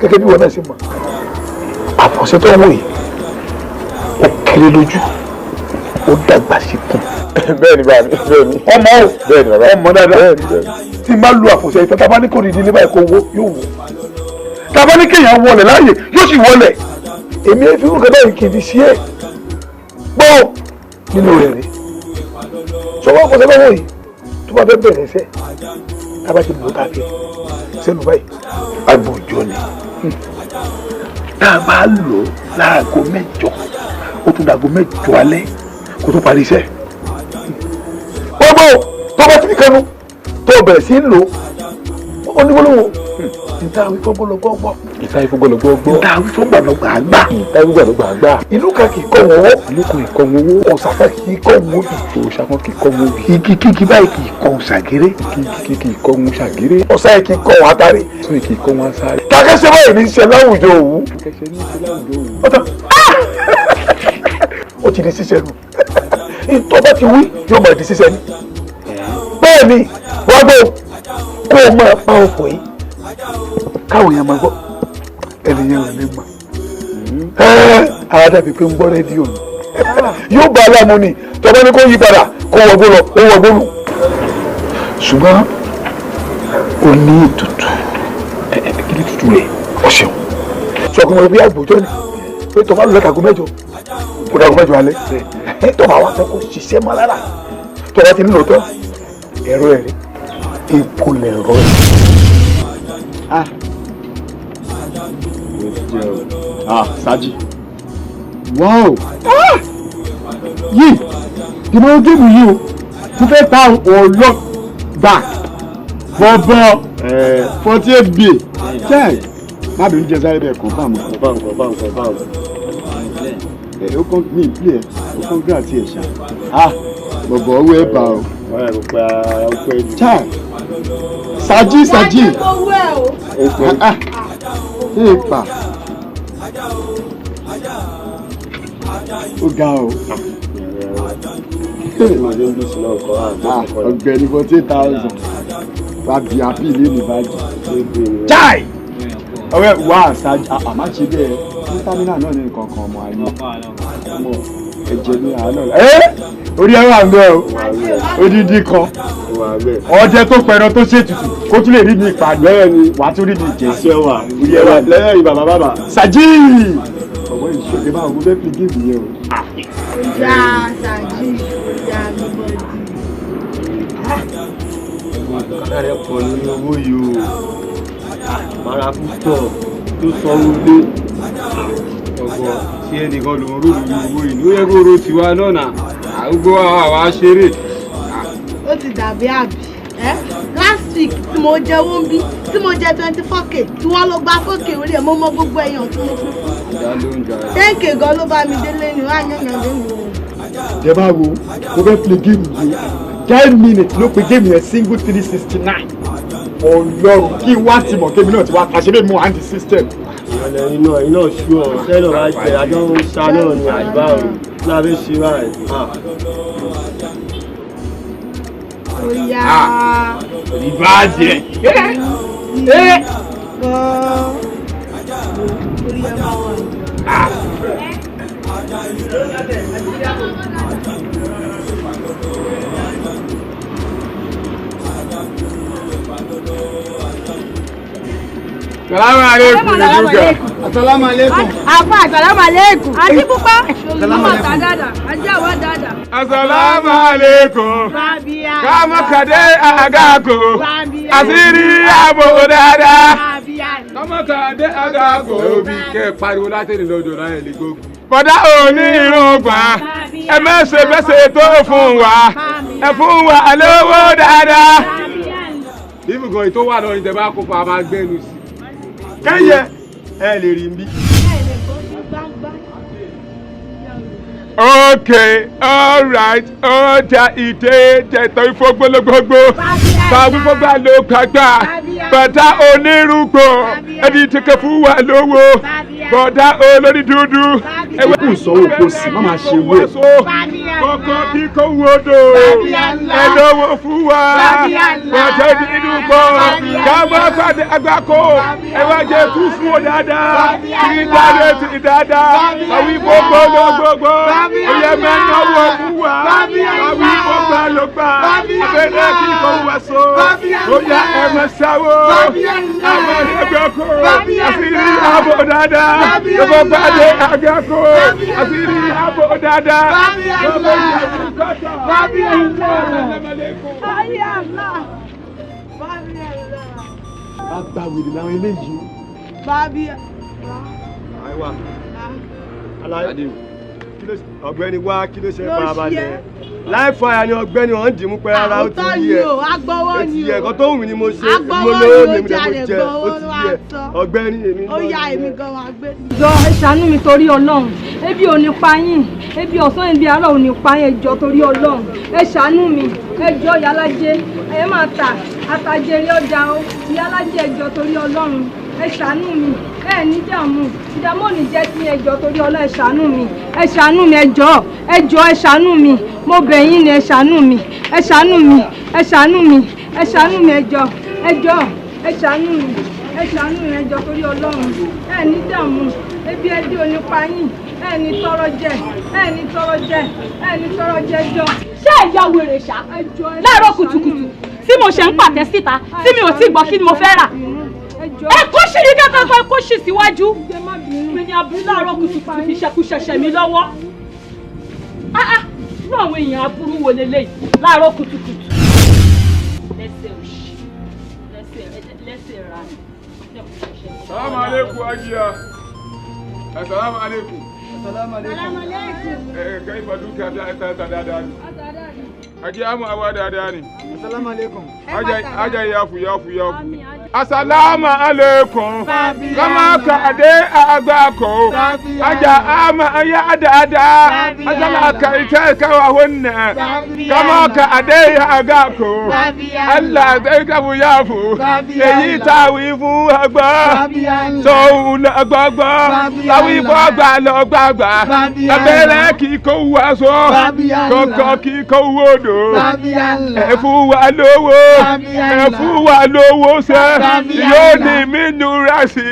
gẹ́gẹ́ bí wọn náà ṣe mọ̀, àfọ̀ṣẹ tó ń wò yìí ó kéré lójú, ó dàgbà sí kùn. Bẹ́ẹ̀ni bàbá mi, bẹ́ẹ̀ni. Ọmọ o, bẹ́ẹ̀ni bàbá. Ọmọ dáadáa. Bẹ́ẹ̀ni bẹ́ẹ̀ni. Tí n bá lu àfọ̀ṣẹ ìfẹ́, tá a bá ní kò ní ìdílé báyìí kó wó yóò wó, tá a bá ní kéèyàn wọlé láàyè yóò sì wọlé. Èmi ẹ fi rúkẹ báyìí kì í fi ṣe é gbọ́ nínú rẹ̀ rí. Sọwọ́ àfọ̀ṣẹ lọ́wọ́ yìí tó bá fẹ́ bẹ̀rẹ̀ iṣẹ́, tá a bá ti lò tá a fi sẹ́nu báyìí agbójọ ni tá a bá lò láago 8, ó tún dàgó 8 alẹ́ kó tó parí iṣẹ́. Gbogbo tó bá ti fi kẹnu tó bẹ̀rẹ̀ sí í lò ó ní gbólóhùn ìta wí fọ́gbọ́lọgbọ́. Ìta ìfọ́gbọ́lọgbọ́. Ìta wí fọ́gbọ́lọgbà àgbà. Ìta ìfọ́gbọ́lọgbà àgbà. Ìlú kan kì í kọ́ wọn owó. Ìlú kan kì í kọ́ wọn owó. Òòṣà kan kì í kọ́ wọn obì. Òòṣà kan kì í kọ́ wọn obì. Igi kígi báyìí kì í kọ́ wọn ṣàgéré. Igi kígi kì í kọ́ wọn ṣàgéré. Ọ̀sán yìí kì í kọ́ wọn atare. Ọ̀sán yìí kì í kọ́ wọn asáré. Kàkẹ́sẹ̀ báyìí ní í ṣe láwùjọ òwú. Kàkẹ́sẹ̀ ní í ṣe láwùjọ òwú. Ọ̀tọ̀ ó ti di ṣíṣe nù. Ìtọ́ bá ti wí yóò máa di ṣíṣe ni. Bẹ́ẹ̀ ni wọ́n gbọ́ kó o máa pa ọkọ̀ yìí káwọn èèyàn máa gbọ́, ẹnìyẹn ò ní mọ̀. Ara dàbí pé ń gbọ́ rédíò ni yóò bá aláàmú ni tọ́ba ní kó yí padà kó wọgbó lọ ó wọgbó nù. Ṣùgbọ́n o ní ètùtù. Kí ni ètùtù rẹ̀? O ṣeun. Sọ pé mo bí àgbòjọ́ ni pé tọ́ba lọ látago 8 kó dago 8 alẹ́, tọ́ba wa fẹ́ kó ṣiṣẹ́ mọ́ lára, tọ́ba ti nílò tán ẹ̀rọ ẹ̀rí epo lẹ̀rọ ẹ̀. Ah, Saji. Wow. Yìí, ìmọ̀ géèmù yìí o, mo fẹ́ ta ọlọ́ gbà bọ̀bọ̀ 48 bay. Jẹ́ má bínú jẹ sáré bẹ́ẹ̀ confirm. Confirm, confirm, confirm. Ẹ ó kàn mí ìpìlẹ̀, ó kàn gbà tí ẹ̀ ṣá. Ah, bọ̀bọ̀ owó ẹ̀ bá o. Ọ̀rẹ́ kò pẹ́ ara ó pẹ́ jù. Chai. Saji Saji. Ìpà. Ó ga o. Ọ̀gbẹ́ni 48,000. Wà bí àbí ilé ní bájì. Chai! Ọ̀rẹ́ wà Saji àmà ṣe bẹ́ẹ̀ ní támínà náà ní nǹkan kan ọmọ ayé. Ọmọ ẹ̀jẹ̀ ní àánú. Ẹ́ orí ẹ wà ń bẹ́ o. Odidi kan. Ọdẹ tó pẹran tó ṣètùtù kó tún lè rí mi ìpàdé ẹ ni wàá tún rí mi jẹ sí ẹwà orí ẹ wà lẹ́yìn bàbá bàbá. Saji! Ọ̀wọ́ ìṣòro máa wọ bẹ́ẹ̀ fi géèmù yẹn o. Oya Saji, oya gbọ́dọ̀. Kàdá rẹ̀ pọ̀ lórí owó yìí o. Màrà púpọ̀ tó sanwó lé. Ọ̀gbọ̀n ṣé ẹnìkan ló ń rò lórí owó yìí? Ó yẹ kó ro tiwa náà nà. Àgbo àwa ṣeré. Ó ti dàbí àbí. Last week tí mo jẹ owó ń bí tí mo jẹ 24k tí wọ́n lọ gba 4k orí ẹ̀ mo mọ gbogbo ẹ̀yàn tí mo fi fún. 10k gan ló bá mi délé ni wọ́n á yànyàn lé mi. Jẹ́ bá wo mo fẹ́ play game yìí 10 minutes ló pe game yẹn single 369. Ọlọ́run kí wá ti mọ̀ kémi náà ti wá ta ṣe bẹ́ẹ̀ mú hand system. Ìrọ̀lẹ́ iná iná ṣú ọ̀ sẹ́lọ̀ bá jẹ àjọ ń sá náà ni àìbá ò lábẹ́ ṣe báyìí. Oya. Ìbàjẹ́. Orí ẹ máa wà. Salamu alaikum. Asalamu alaikum. Afa asalamu alaikum. Àti pupa. Ọmọ ta dada. Ajé àwa dada. Asalamu alaikum. Kama kade agako. Asiri abo dada. Kama kade agako. Obi kẹ́ pariwo láti ní lọ́dọ̀ láyé lè gbógun. Bọ̀dá òní irun gbà. Ẹ mẹ́sẹ̀ mẹ́sẹ̀ tó fún wa. Ẹ fún wa lówó dáadáa. Ibùgàn ètò wà lọ́yìn tẹ bá kópa máa gbẹ́nu sí. Kẹ́yẹ ẹ lè rí bí. Okay, all right, ọjà ìdè jẹ̀tọ̀ ìfọgbọ́lógbógbó. Fàwífọ́gbà ló gbàgbà. Bàtà onírúgbò ẹni tí kò fún wa lówó. Bọ̀dá olórí dúdú. Kò sọ́wọ́ kò sí, má máa ṣe wé. Kọ́kọ́ bí kò wodò. Ẹ lówó fún wa. Bọ̀dá onírúgbò. Káwọn pàdé àgbákò. Ẹ wá jẹ kú fún ọ dáadáa. Kí dáadé ti dáadáa. Fàwífọ́gbọ́lógbógbó. Oyè mẹ́náwó fún wa. Fàwífọ́gbà ló gbà. Abẹ́rẹ́ kí kò wá so. Oyè ẹ̀mẹ̀ sáwó. Àwọn ẹgbẹ́ kò. Àṣírí àbò dáadáa. Gbogbo pàdé àgbákò. Àṣírí àbò dáadáa. Gbogbo ìyàwó kọ́tà. Bàbá wèrè làwọn eléyìí o. Bàbí. Àìwá. Aláyé. Ọ̀gbẹ́ni wá kí ló ṣe farabalẹ̀. Láì fàyà ni ọ̀gbẹ́ni wọn ń dìímú pé ara ó ti yẹ. Agbọ́wọ́ ni o. Ẹ̀kọ́ tó wù mí ni mo ṣe. Agbọ́wọ́ Mo lówó ni mi o mo dẹ̀ mo jalè jẹ. Ó gbọ́wọ́ ti ló yẹ. wá sọ. Ọ̀gbẹ́ni èmi Ó yá èmi gan wa gbé. Jọ ẹ ṣàánú mi torí Ọlọ́run. Ebi ò ní pa yín. Ebi ọ̀sán ebi àárọ̀ ò ní pa yín. Ẹ jọ̀ọ́ torí Ọlọ́run. Ẹ ṣàánú mi. Ẹ jọ̀ọ́ ìyálájé. Ẹ máa tà àtàjèrè ọjà o. Ìyálájé ẹ jọ̀ọ́ torí Ọlọ́run. Ẹ ṣàánú mi. Ẹ ní dààmú. Ìdààmú ò ní jẹ́ sí ẹ jọ̀ọ́ torí Ọlọ́run. Ẹ ṣàánú mi. Ẹ ṣàánú mi ẹ jọ̀ọ́. Ẹ jọ̀ọ́ ẹ ṣàánú mi. Mo bẹ̀ yín ni ẹ ṣàánú mi. Ẹ ṣàánú mi. Ẹ ṣàánú mi. Ẹ ṣàánú mi ẹ jọ̀ọ́. Ẹ jọ̀ọ́ ẹ ṣàánú mi. Ẹ ṣàánú mi ẹ jọ̀ọ́ torí Ọlọ́run. Ẹ ní dààmú. Ebi ẹbí ò ní pa yín. Ẹ ní tọrọ jẹ. Ẹ ní tọrọ jẹ. Ẹ ní tọrọ jẹ jọ. Ṣé ìyá wèrè ṣá láàárọ̀ kùtùkùtù tí mo ṣe ń pàtẹ síta tí mi ò tí gbọ́ kí ni mo fẹ́ rà ẹ kó ṣì ní kankan ẹ kó ṣì síwájú mi ni aburú láàárọ̀ kùtùkùtù fi ṣẹkúṣẹṣẹ mi lọ́wọ́ irú àwọn èèyàn aburú wo leléyìí láàárọ̀ kùtùkùtù. Lẹ́sẹ̀ òṣì lẹ́sẹ̀ ra ni. Salamu alaikum ajiya. Assalamu alaikum. Assalamu alaikum. Kai fa duka ta ta dáadáa ni. Ajiya mu awa dáadáa ni. Assalamu alaikum. Aja yafu yafu yafu. Asalaamu alaikum. Kama ka ade agbako. Aja ama ya dada. Asala ka ita ka wa hunna. Kama ka ade agako. Allah zai ka bu yafu. Èyí tá wí fún àgbà. Sọ òun àgbàgbà. Táwí fún àgbà lọ gbàgbà. Abẹ́rẹ́ kì í kó wa sọ. Kọ̀kọ́ kì í kó wodò. Ẹ fún wa lówó. Ẹ fún wa lówó sẹ́. Yóò ní mí nura sí.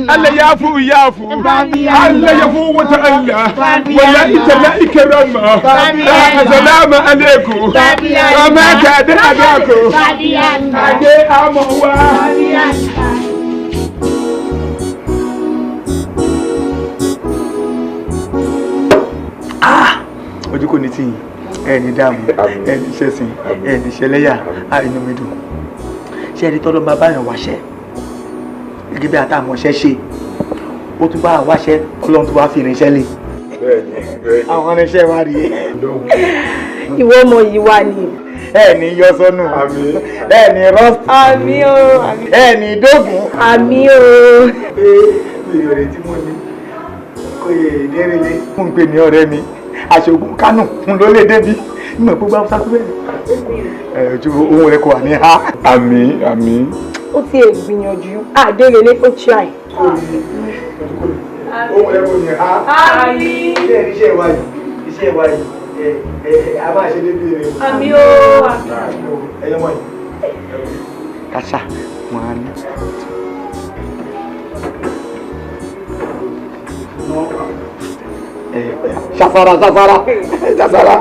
Allah ya fu ya fu. Allah ya fu wata Allah. Wala ita la ikrama. Assalamu alaikum. Kama ka ade agako. Ade amọ̀ wa. Ojú kò ní tì yín, ẹ ní dààmú, ẹ ní ṣẹ̀sín, ẹ ní ṣẹlẹ́yà, inú mi dùn. Ṣé ẹni tọ́lọ́ máa báyàn wáṣẹ́ gẹ́gẹ́ bí àtàmọ̀ṣẹ́ ṣe, ó tún bá wáṣẹ́, Ọlọ́run tó wá fi irinṣẹ́ lé. Àwọn irinṣẹ́ wa rèé. Ìwọ ọmọ yìí wà ní. Ẹ ní yọ sọnù, ẹ ní rọ́ọ̀sì, àmín o, ẹ ní dógùn, àmín o. Mi ò retí mo ní kó yẹ ìdérelé. Mo ń pè ní ọ̀rẹ́ mi àṣogún Kánò ń ló lè débi ìmọ̀ gbogbo Haúsá tó bẹ̀rẹ̀ ojú ohun rẹ̀ kò wà ní ha. Àmín àmín. Ó ti ẹ̀ gbìyànjú àdérelé ó try. Ohun rẹ̀ kò ní ha. Àmín. Iṣẹ́ wa yìí iṣẹ́ wa yìí a máa ṣe débi rẹ̀. Àmín o. Ẹyọ mọ̀ yìí. Kàṣà wọn á ní. Ṣàfàrà ṣàfàrà ṣàfàrà.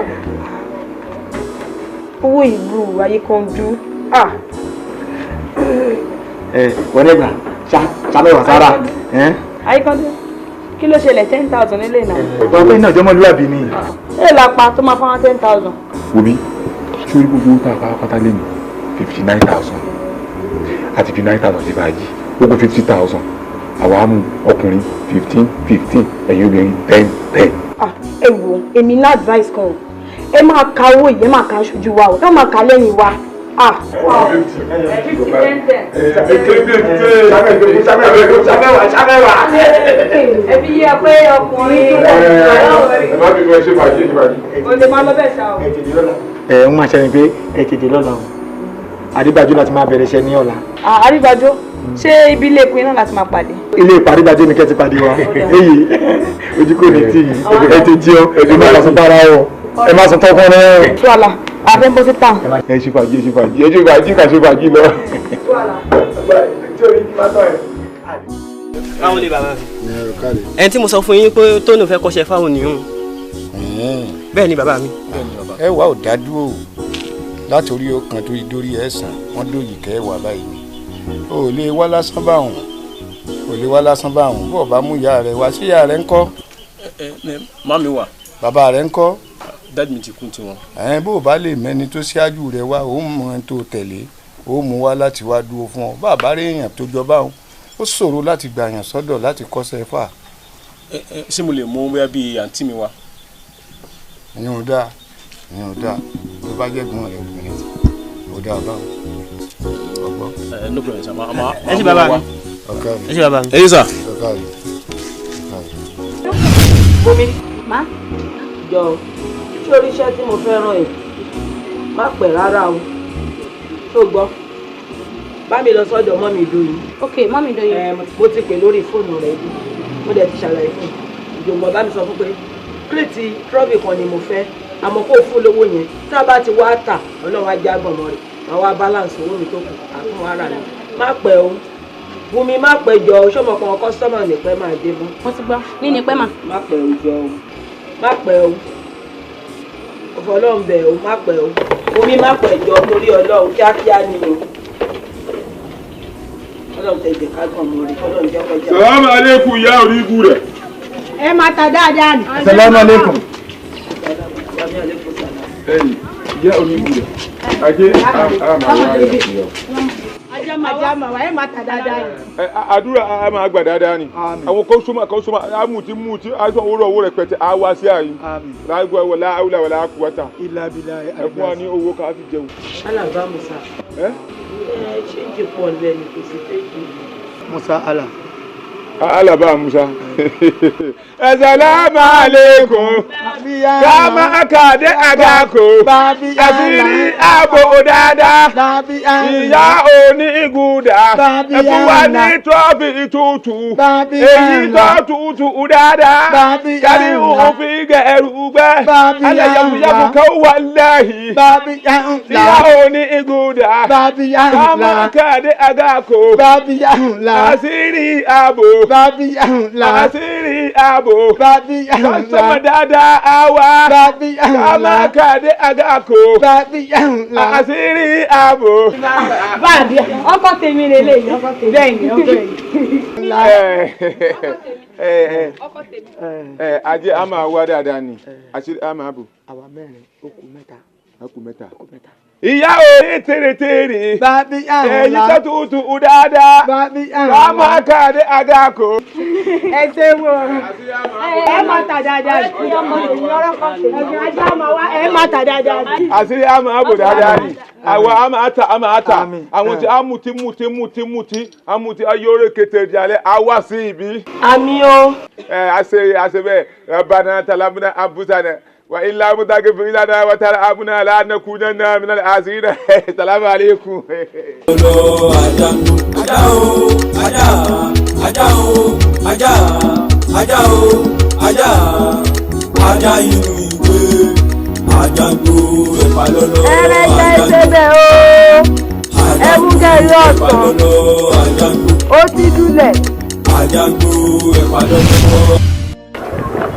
Owó ìlú ayékanjú. Wọ́n ní ẹgbàá ṣàmẹ́wàá sára. Ayékanjú, kí ló ṣẹlẹ̀ 10,000 nílé náà? Bàbá iná ìjọmọlúwàbí ni. Ẹ lápá tó máa fáwọn 10,000. Wòmí, sórí gbogbo owó tá a pátá lé ní 59,000 àti 59,000 sí fàájì, ó kù 50,000. Àwa mú ọkùnrin 15 15, ẹ̀yin obìnrin 10 10. Ẹ wo, èmi ní advice kan, ẹ máa ka owó yìí, ẹ máa ka aṣojú wa o, ẹ máa ka lẹ́yìn wa. 50 10 10. Ẹbí yẹ pé ọkùnrin. Ẹ má bínú, ẹ ṣe fàájì, ẹ ṣe fàájì. O lè máa lọ bẹ́ẹ̀ ṣá o. Ẹ ń máa ṣe ni pé ẹ tètè lọ́la o, Adébájọ́ láti máa bẹ̀rẹ̀ iṣẹ́ ní ọ̀la. Àríbájọ́, ṣé ibi ilé ìpín náà láti máa pàdé? Ilé ìpàdébájọ́ ni kẹ́ ti pàdé wa. Èyí ojú kò ní tì yín, ẹ ti jí ọ, ẹ má sùn para o, ẹ má sùn tọkàn náà. Tuala, a fẹ́ bọ́ sí tàn. Ẹ ṣe fàájì, ẹ ṣe fàájì, ẹ ṣe fàájì, kà ṣe fàájì lọ. Báwo ni bàbá mi? Ẹni tí mo sọ fún yín pé Tóní fẹ́ kọ́ṣẹ́ fáwọn nìyún. Bẹ́ẹ̀ ni bàbá mi. Ẹ wà ó dádúró látòrí ọkàn tó dórí ẹ̀sán wọ́n dòyìí kẹ́ wà báyìí ni. O ò lè wá lásán báwọn, o lè wá lásán báwọn, bó o bá mú ìyá rẹ wá, sí ìyá rẹ ńkọ́? Mami wà. Bàbá rẹ ńkọ́? Dáàdì mi ti kú tiwọn. Ẹ̀ẹ́n, bó o bá lè mẹ́ni tó ṣáájú rẹ wá, ó mọ ẹni tó tẹ̀lé, ó mú wá láti wá dúró fún ọ. Bàbá rẹ èèyàn tó jọ báwọn, ó ṣòro láti gbàyàn sọ́dọ̀ láti kọ́ṣẹ́ fà. Ṣé mo lè mú bóyá bíi àǹtí mi wá? Ìyẹn ò dáa, ìyẹn ò dáa, tó bá jẹ́ gbọ́n rẹ obìnrin, ò dáa báwọn. No problem, sir. Ẹ ṣé bàbá mi. Ẹ ṣé bàbá mi. Ẹ ṣé sir. Bùnmi. Má. Jọ, ṣé orí iṣẹ́ tí mo fẹ́ rán ẹ? Má pẹ́ rárá o. Ṣó gbọ́? Bá mi lọ sọ́dọ̀ mọ́mì Ìdòyìn. Ok, mọ́mì Ìdòyìn. Mo ti pè lórí fóònù rẹ̀ bí. Mo dẹ̀ ti ṣàlàyé fún un. Ìjọba bá mi sọ fún pé kírètì trọ́bì kan ni mo fẹ́. Àmọ́ kó fún lówó yẹn. Tá a bá ti wá tà, Ọlọ́run á já gbọ̀mọ́ rẹ̀. Màá wá balance owó mi tó kù àtún ara mi. Má pẹ́ o. Bùnmi má pẹ́ jọ o, ṣọmọ kan kọ́sọ́mà nípẹ́ máa dé mọ́. Mo ti gbọ́, ní nípẹ́ mà. Má pẹ́ o jọ o, má pẹ́ o. Ọ̀fọ̀ Ọlọ́run bẹ̀ o, má pẹ́ o. Bùnmi má pẹ́ jọ torí Ọlọ́run kíákíá ni o. Ọlọ́run tẹ ìjẹ̀ká gan mọ́ rẹ̀, Ọlọ́run jẹ́ kọjá. Sàlámù aleikum ìyá orí ibu rẹ̀. Ẹ máa ta dáadáa ni. Sàlámù aleikum. Ẹyìn ìyá orí ibu rẹ̀. Ajé àmà wá. Ajá máa wá, ẹ máa ta dáadáa ni. Àdúrà a máa gbà dáadáa ni. Àwọn kọ́sọ́mà kọ́sọ́mà amúti múti aṣọ òwúrọ̀ owó rẹpẹtẹ á wá sí àyè. Láìpẹ́ wọlé àwùlà wọlé àkúwátà. Ẹ fún wa ní owó ká fi jẹun. Alàbá Musa. Ẹ ṣéǹjì pọ̀ lẹ́nu kò sí ṣéǹjì. Musa Allah. Alaba Musa. Assalamu alaikum. Kama akade agako. Àṣírí ààbò dáadáa. Ìyá òní ìgúdà. Ẹ fún wa ní trọ́fì tútù. Èyí tó tútù dáadáa. Kárí òfin gẹ̀ẹ́rù gbẹ́. Alẹ́ yàgùyàgù kan wà lẹ́yìn. Ìyá òní ìgúdà. Kama akade agako. Àṣírí ààbò. Àṣírí ààbò. Kọ́sọ́mọ̀ dáadáa àwa. Kámákàdé àgàkò. Àṣírí ààbò. Báàbí ọkọ tèmi lélẹ́yìí ọkọ tèmi. Bẹ́ẹ̀ni ọkọ tèmi. Ajé a máa wá dáadáa ni àṣírí a máa bò. Àwa mẹ́rin ó kù mẹ́ta. Ó kù mẹ́ta. Ìyá òní tèrètèrè. Èyí tó tutù dáadáa. Kámákàdé àgàkò. Ẹ ṣe wo ẹ máa tà dáadáa. Ẹ máa tà dáadáa. Àṣírí a máa bò dáadáa ni. Àwa a máa tà a máa tà. Àwọn tí a mutí mutí mutí mutí a mutí ayọ̀rẹ́ kété jalè a wá sí ibi. Àmín o. Ẹ àṣe bẹ́ẹ̀ Rabbana talamuna anfusana. Wa illa mutagfir lana wa tarhamna lanakunanna minal khasirin. Assalamu alaikum. Ajá o, ajá, ajá o, ajá, ajá o, ajá, ajá inú ìwé, ajá gbó ẹ̀pà lọ́lọ́. Ẹrẹ́jẹ ìṣẹ̀bẹ̀ o, ẹmú gẹ̀rí ọ̀sán, ó ti dúlẹ̀. Ajá gbó ẹ̀pà lọ́lọ́.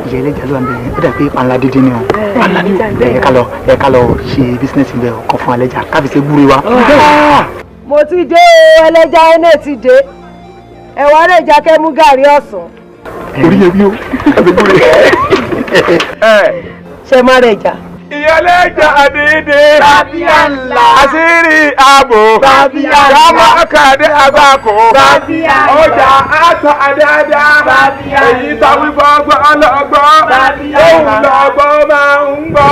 Ìyá ẹlẹ́jà ló wà níbẹ̀ ó dà pé panla dídín ni o. Ẹ ká lọ ṣe bísínẹ́sì bẹ́ẹ̀ o, kàn fún alẹ́jà káfí ṣe gbúre wa. Mo ti dé o, ẹlẹ́ja ẹnẹ́ ti dé, ẹ̀wà rẹ̀ jà kẹ́ mú gàrí ọ̀sán. Orí ẹbí o, káfí gbúre. Ṣé má rẹ̀ jà? Ìyẹlẹ́jà dídí. Àṣírí ààbò. Kámákàdé àgbàkò. Ọjà àtà dáadáa. Èyí táwí gbọ́gbọ́ lọ́gbọ́. Òun lọ́gbọ́ máa ń gbọ́.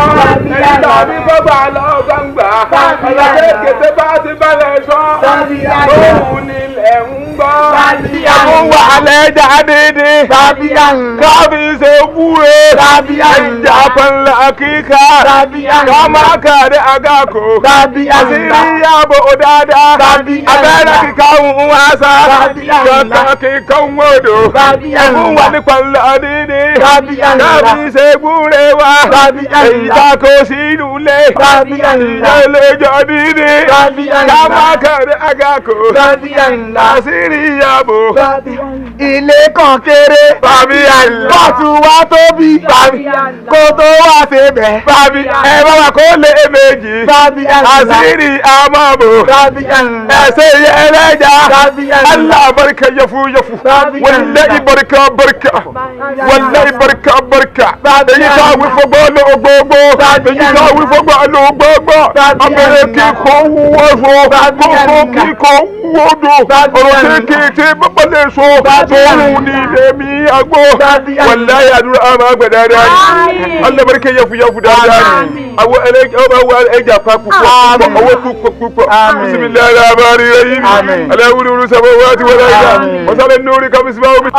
Èyí táwí gbọ́gbọ́ lọ́gbọ́ ń gbà. Ọ̀la kékeré bá ti balẹ̀ sọ. Òun nílẹ̀ ń gbọ́. Àmúwà lẹ́jà dídí. Káfí ṣe wúre. Ẹja pẹ̀lú kíkà. Kámákàdé àgàkò. Àṣírí ààbò dáadáa. Abẹ́rẹ́ kíkà ń wá sá. Kankan kíkà ń wòdò. Ẹ̀fún wa ní pẹ̀lú dídí. Káfí ṣe gbúre wa. Èyí tá kò sínú ilé. Ìyá dídí. Kámákàdé àgàkò. Àṣírí ààbò. Ilé kan kéré. Bọ́ọ̀tù wa tóbi. Kó tó wá ṣe bẹ̀. Ẹ bá wa kó lé méjì. Àṣírí àmọ́bò. Ẹsẹ̀ yẹ ẹlẹ́jà. Allah barka yafu yafu. Wallahi barka barka. Wallahi barka barka. Èyí tá a wí fọgbọ́ ló gbogbo. Èyí tá a wí fọgbọ́ ló gbogbo. Abẹ́rẹ́ kíkọ́ wúwo so. Kókó kíkọ́ wúwo do. Ọ̀rọ̀ kéékèèké bọ́bọ́ lè so. Tóun ní lèmi àgbo. Wallahi àdúrà àmà gbẹ̀dáadáa ni. Allah barka yafu yafu dáadáa ni. Àwọn ẹja pa púpọ̀ owó púpọ̀ púpọ̀. Bisimilayi rahmani rahim. Alawuri sábà wá ti wọlé ẹja. Wasalẹ̀ nuri kamisima omi.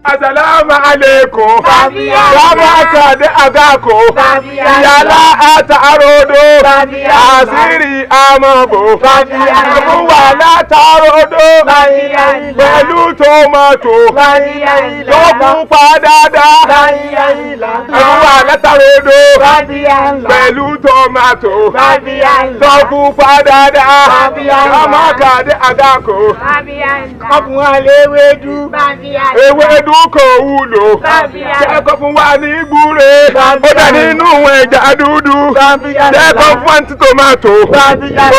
Assalamu alaikum. Kámákàdé àgàkò. Ìyálà àtàròdò. Àṣírí àmọ̀bò. Ẹ̀fúnwà látàròdò. Pẹ̀lú tòmátò. Tó pupa dáadáa. Ẹ̀fúnwà látàròdò. Pẹ̀lú tòmátò. Tó pupa dáadáa. Kámákàdé àgàkò. Ọkùnrin aléwédú. Ewédú kò wúlò. Kẹ́kọ̀ọ́ fún wa ní gbúre. Ó dà nínú ẹja dúdú. Kẹ́kọ̀ọ́ fún wa ní tòmátò.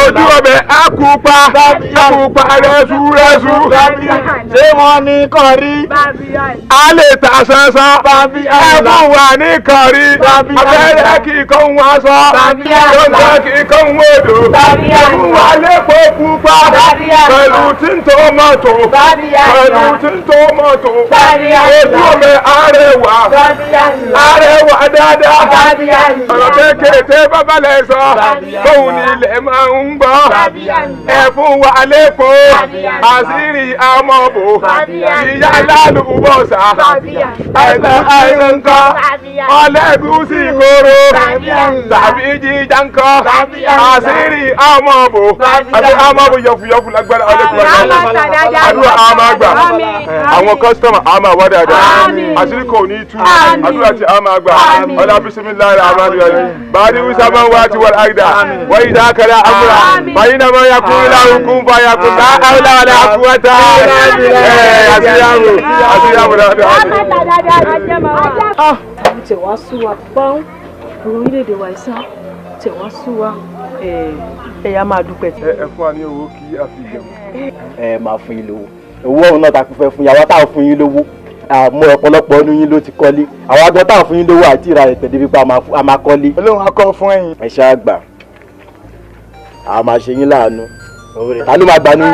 Ojú ọbẹ̀ àkùpà. Àkùpà rẹ̀sù rẹ̀sù. Ṣé wọ́n ní kọrí? A lè ta sánsán. Ẹ fún wa ní kọrí. Abẹ́rẹ́ kíkọ́ ń wá sọ. Lọ́sọ̀ kíkọ́ ń wòdò. Ẹ fún wa lépo pupa. pupa pẹ̀lú tí ń tó mọ́tò pẹ̀lú tí ń tó mọ́tò ojú omi arẹwà arẹwà dáadáa ọ̀rọ̀ kéékèèké bábá lẹ̀ sọ tóun ní ilẹ̀ máa ń gbọ́ ẹ fún wa lẹ́kọ̀ọ́ àṣírí amọ̀bò ìyá alálùbọ̀sà àìsàn àìsàn kan ọlẹ́gùsì kóró tàbí jíjà ńkọ́ àṣírí amọ̀bò àti amọ̀bò yọ̀fùyọ̀fù lágbára ọlẹ́kùnrin àdúrà a máa gbà àwọn kọ́sítọ́mà a máa wá dáadáa àṣírí kò ní tú àdúrà tí a máa gbà ọlá bisimilayi amadu yẹn bàdí wíṣà máa ń wá ti wọlé àgídà wọ́n yìí dá kẹlẹ́ àmúra bàyí náà máa yakú ilá òkú bá yakú ká àwòlá wàlá àkúwàtà àṣírí àṣírí àbò dáadáa. Tẹ̀ wá sú wa pọ́n orílẹ̀-èdè wa ìsá tẹ̀ wá sú wa ẹ̀yà máa dúpẹ́. Ẹ fún wa ní owó kí a fi jẹun. Ẹ máa fún yín lówó owó ọ̀hún náà ta kún fẹ́ fún yín àwa táwọn fún yín lówó àmọ́ ọ̀pọ̀lọpọ̀ ọdún yín ló ti kọ́lé àwa gan táwọn fún yín lówó àti ìra ẹ̀tẹ̀ débi pé a máa kọ́lé. Olóhùn akọ fún ẹ̀yin. Ẹ ṣáà gbà a máa ṣe yín láàánú ta ló máa gbà ní.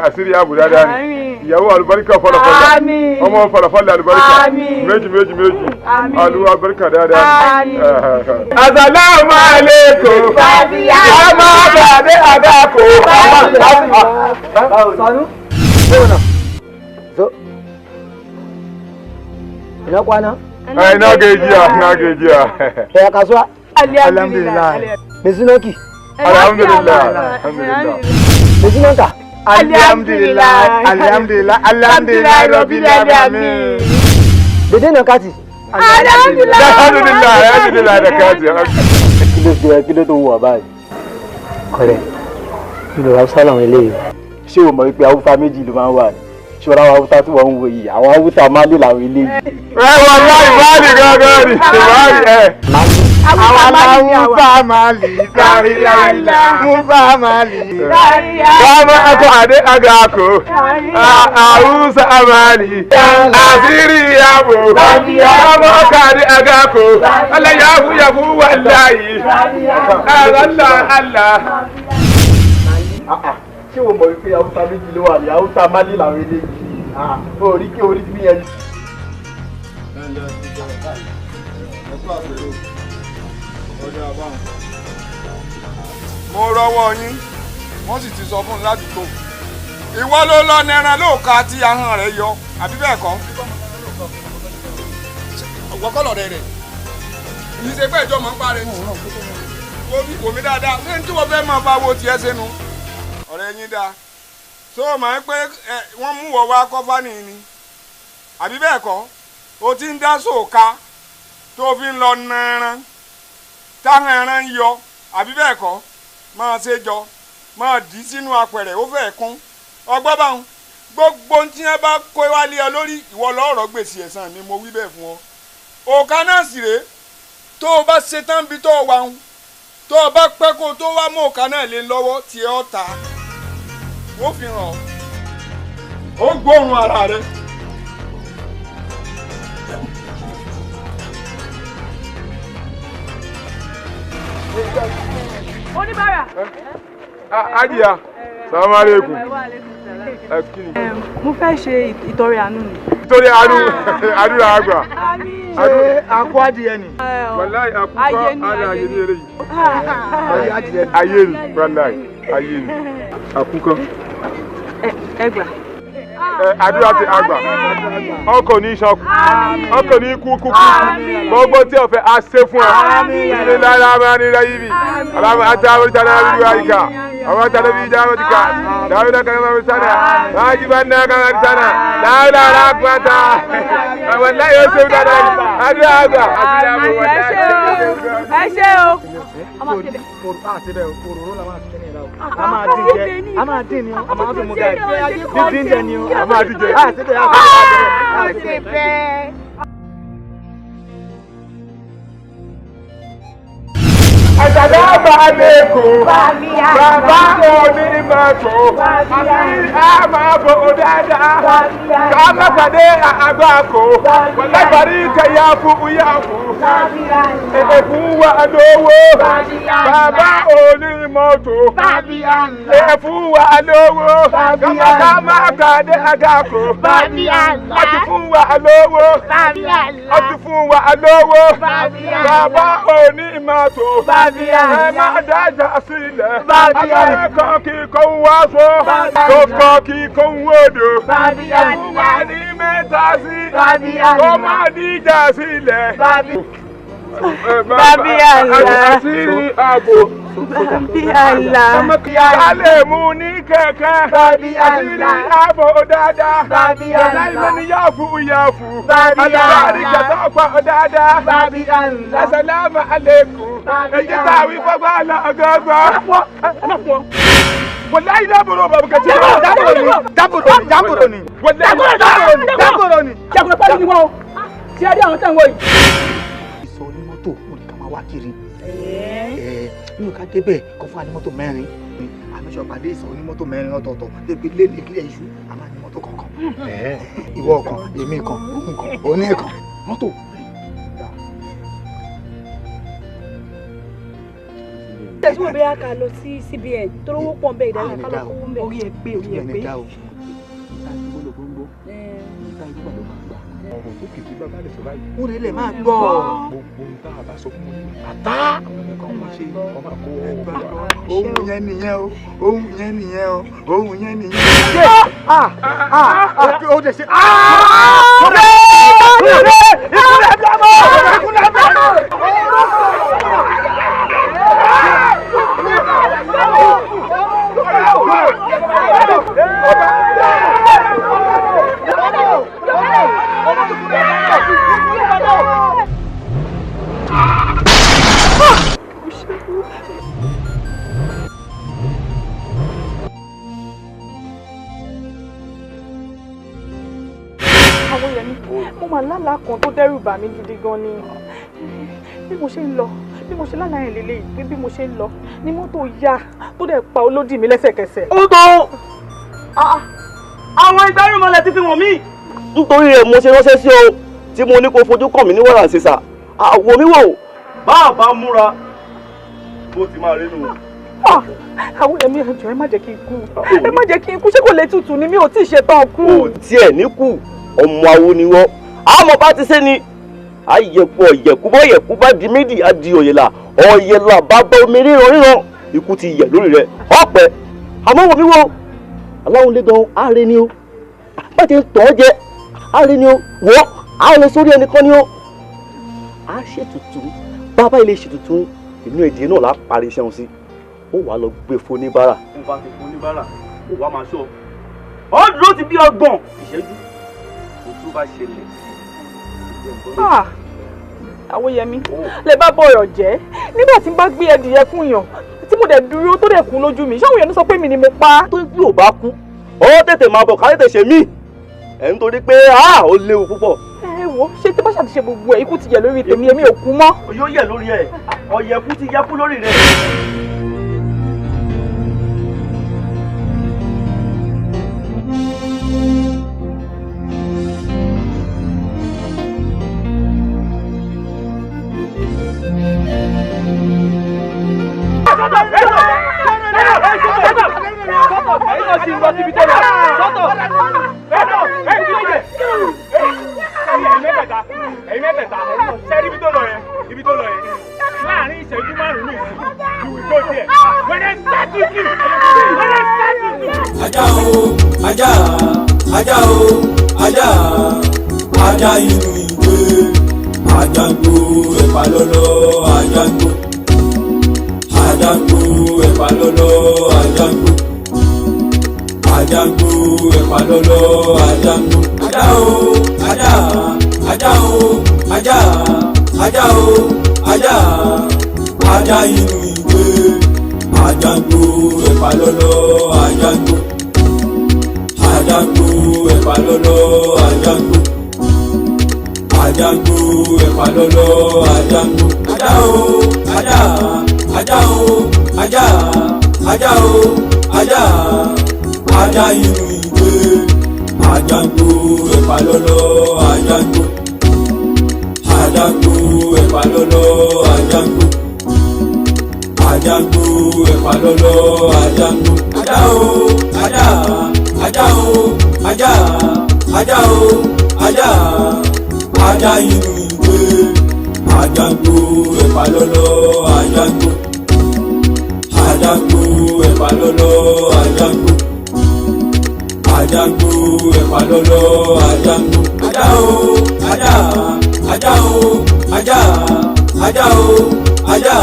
Àṣírí ààbò dáadáa ni ìyàwó àlùbáríkà fọlọfọlọ ọmọ fọlọfọlọ àlùbáríkà méjì méjì méjì àlùbáríkà dáadáa ni. Asalaamu aleykum ọmọ àbàdé àdàkọ. Zo. Ina kwana? Ina gajiya, ina gajiya. Ya kasuwa? Alhamdulillah. Me sunanki? Alhamdulillah. Alhamdulillah. Me sunanka? Alhamdulillah. Alhamdulillah. Alhamdulillah Rabbil alamin. Dede na kati? Alhamdulillah. Alhamdulillah. Alhamdulillah da kati. Kí ló ṣe kí ló tó wù wá báyìí? Ọ̀rẹ́, ìlú Hausa làwọn eléyìí. Ṣé o mọ̀ wípé Haúsá méjì ló máa ń wà ní? Ṣọ́ra àwọn Haúsá tí wọ́n ń wo yìí, àwọn Haúsá Málì làwọn eléyìí. Ẹ wà láì máàlì gángan ni, máàlì ẹ. Àwọn Haúsá Málì, dáríláìlá, Musa Málì. Kama ako ade agako, Hausa Málì, àṣírí yàbò, kama ako ade agako, Allah yahu yahu wallahi, Allah Allah. Ṣé o mọ̀ wípé Haúsá méjì ló wà ní Haúsá Málì làwọn eléyìí? Orí kí orí bí yẹn. Mo rọwọ́ yín wọ́n sì ti sọ fún un ládùúgbò ìwọ ló lọ nẹran lóòka tí ahọ́n rẹ̀ yọ àbí bẹ́ẹ̀ kọ́ ọ̀gbọ́kọ̀lọ̀ rẹ̀ rẹ̀ kì í ṣe pé ìjọ mọ̀ ń parẹ́ wò mí dáadáa ṣé ní tí wọ́n fẹ́ máa bá wo tiẹ̀ sẹ́nu ọ̀rẹ́ yín dáa tó o mọ̀ pé wọ́n mú wọ wá kọ́fà nìyí ni àbí bẹ́ẹ̀ kọ́ o ti ń dá sóòka tó o fi ń lọ nẹran táwọn ẹran ń yọ àbí bẹ́ẹ̀ kọ́ máa ṣe jọ máa dì í sínú apẹ̀rẹ̀ ó fẹ́ kún ọgbọ́n báwọn gbogbo tí wọ́n bá kó wálé ọ lórí ìwọ lọ́rọ̀ gbèsè ẹ̀san mi mo wí bẹ́ẹ̀ fún ọ. Òkà náà sì rèé tó o bá ṣe tán bí tó o wà ń tó o bá pẹ́ kó o tó wá mú òkà náà lé lọ́wọ́ tí ẹ ọ́ ta ó fi hàn ó gbóòórùn ara rẹ. Oníbàárà. Ajiya, salamu alaikum. Mo fẹ́ ṣe ìtọrẹ àánú ni. Ìtọrẹ àánú, àdúrà àgbà. Ṣé akọ adìyẹ ni? Wàláì àkúkọ aláyé ní eré yìí. Ayé ni, wàláì, ayé ni. Àkúkọ. Ẹ gbà. Àdúrà ti àgbà. Ọkọ̀ ní sọkù, ọkọ̀ ní kú kú kú. Gbogbo tí ọ̀fẹ́ a ṣe fún ẹ. Ilé lára máa ní láyé mi. Aláwọ̀ àti àwọn ìtàn náà wíwá ìkà. Àwọn ìtàn náà wíwá ìkà. Dáwọ́dá kan máa ń sánà. Máa jí bá náà kan máa ń sánà. Dáwọ́dá aláàpáta. Àwọn láyé ó ṣe ń dáadáa. Àdúrà àgbà. Àdúrà àgbà wọ́n dá. Ẹ ṣé o. A máa dín jẹ, a máa dín ni o, a máa fi mu gàrí. Dídín jẹ ni o, a máa dín jẹ. A ṣe bẹ́ẹ̀. Àṣàdáwò Asalaamu alaikum. Bàbá onímọ̀tò. Àti àmàbò dáadáa. Ká má pàdé àgbákò. Wàlábàrí kẹyàfù yàfù. Ẹ̀fún wa lówó. Bàbá onímọ̀tò. Ẹ̀fún wa lówó. Ká má pàdé àgbákò. Àti fún wa lówó. Àti fún wa lówó. Bàbá onímọ̀tò. Ẹ má dájà sílẹ̀. Abẹ́rẹ́ kan kì í kó wá sọ. Tó kọ́ kì í kó wódò. Ẹ̀fún wa ní mẹ́ta sí. Kó má díjà sílẹ̀. Bàbí àlá. Àṣírí ààbò. Bàbí àlá. Ká lè mú ní kẹ̀kẹ́. Bàbí àlá. Àṣírí ààbò dáadáa. Bàbí àlá. Láìpẹ́ ní yàfù yàfù. Bàbí àlá. Àlùbárí kẹtọ́ pa dáadáa. Bàbí àlá. Asalaamu alaikum. Èyí tá a wí fọ́gbà lọ́gọ́gbọ́. Wàláyé dábòrò bàbá kẹtì. Dábòrò ni, dábòrò ni. Wàláyé dábòrò ni. Jagunlẹ̀ pálí ni wọ́n o. Ṣé ẹ rí àwọn tẹ̀ ń wọ yìí? Ìsọ onímọ́tò mo ní ká máa wá kiri. Nínú ká débẹ̀ kọ́ fún wa ní mọ́tò mẹ́rin. Àmísọ̀ pàdé ìsọ onímọ́tò mẹ́rin ọ̀tọ̀ọ̀tọ̀ débi léde kílẹ̀ iṣu a máa ní mọ́tò kọ̀ọ̀kan. Ìwọ kan, èmi kan, òun kan, òun kan. Mọ́tò. Tẹ̀síwò bóyá ká lọ sí CBN tó lówó pọ̀ nbẹ ìdájọ́ ká lọ kówó nbẹ. Orí ẹ pé orí ẹ pé. Ọ̀rọ̀ tó kìí bá lè sọ báyìí. Ó rẹ̀ lè máa gbọ́. Gbogbo ohun tá a bá sọ fún mi pátá. Nǹkan máa ṣe wọ́n máa kó owó wa. Ohun yẹn nìyẹn o, ohun yẹn nìyẹn o, ohun yẹn nìyẹn. Ó dẹ̀ ṣe. Ìkúlẹ̀ bí ọmọ! Ìkúlẹ̀ bí ọmọ! Àwọn yẹn ni mo máa lálàá kan tó dẹ́rù bà mí gidi gan ni bí mo ṣe ń lọ bí mo ṣe lálàá yẹn lélẹ́yìí pé bí mo ṣe ń lọ ni mọ́tò ya tó dẹ̀ pa olódì mi lẹ́sẹ̀kẹsẹ̀. Ó tó àwọn ìgbárùmọ̀lẹ̀ ti fi wọ̀n mí. Nítorí rẹ̀ mo ṣe ránṣẹ́ sí ọ tí mo ní kó fojú kàn mí ní wàrà ṣèṣà àwọ̀ mi wò bá a bá múra bó ti máa rí nù. Àwọn ẹ̀mí ẹ̀jọ̀ ẹ má jẹ́ kí n kú ẹ má jẹ́ kí n kú ṣé kò lè tutù ni mi ò tí ì ṣetán kú. Kò tiẹ̀ ní kú ọmọ awo ni wọ́n àmọ́ bá ti ṣe ni àyẹ̀kú ọ̀yẹ̀kú bọ́yẹ̀kú bá di méjì á di òyìnlá ọ̀yẹ̀lá bá bá omi ríran ríran ikú ti yẹ̀ lórí rẹ̀ ọ̀pẹ àmọ́ wò mí wò aláwọn lé gan ààrẹ ni o bá ti ń tàn ọ́ jẹ ààrẹ ni o wọ́ ààrẹ sórí ẹnìkan ni o a ṣètùtù bàbá ilé ṣètùtù inú èdè náà là á parí iṣẹ́ wọn sí ó wàá lọ gbé foníbàárà. ó bá ti foníbàárà ó wàá máa ṣọ́ ọ dúró ti bí 30 ìṣẹ́jú ojú bá ṣẹlẹ̀. Àwòyẹmí lè bá bọ̀rọ̀ jẹ́ nígbà tí n bá gbé ẹdìyẹ fún yàn tí mo dẹ̀ dúró tó dẹ̀ kú lójú mi ṣáwọn èèyàn sọ pé mi ni mo pa. Tó bí ò bá kú ọ tètè máa bọ̀ ká tètè ṣe mí ẹ̀ ń torí pé ó léwu púpọ̀. Ẹ wo ṣé tí bá ṣàtúnṣe gbogbo ẹ ikú ti yẹ lórí tèmi èmi ò kú mọ́. Yóò yẹ lórí ẹ ọ̀yẹ̀kú ti yẹ kú lórí rẹ. Ẹ̀yin mẹ́tẹ̀ẹ̀ta ṣe ibi tó lọ yẹn ibi tó lọ yẹn láàrin ìṣẹ́jú márùn-ún nìyí you will go there when I start with you when I start with you. Ajá o ajá ajá o ajá ajá inú ìgbé ajá ń gbó ẹ̀pà lọ́lọ́ ajá ń gbó ajá ń gbó ẹ̀pà lọ́lọ́ ajá ń gbó ajá ń gbó ẹ̀pà lọ́lọ́ ajá ń gbó ajá o ajá ajá o ajá ajá o ajá ajá inú ìgbé ajá ń gbó ẹ̀pà lọ́lọ́ ajá ń gbó ajá ń gbó ẹ̀pà lọ́lọ́ ajá ń gbó ajá ń gbó ẹ̀pà lọ́lọ́ ajá ń gbó ajá o ajá Ajá o, ajá, ajá o, ajá, ajá inú ìgbé, ajá ń gbó ẹ̀pà lọ́lọ́, ajá ń gbó, ajá ń gbó ẹ̀pà lọ́lọ́, ajá ń gbó, ajá ń gbó ẹ̀pà lọ́lọ́, ajá ń gbó. Ajá o, ajá, ajá o, ajá, ajá o, ajá, ajá inú ìgbé, ajá ń gbó ẹ̀pà lọ́lọ́, ajá ń gbó, ajá ń gbó ẹ̀pà lọ́lọ́, ajá ń gbó, ajá ń gbó ẹ̀pà lọ́lọ́, ajá ń gbó. Ajá o, ajá, ajá o, ajá, ajá o, ajá,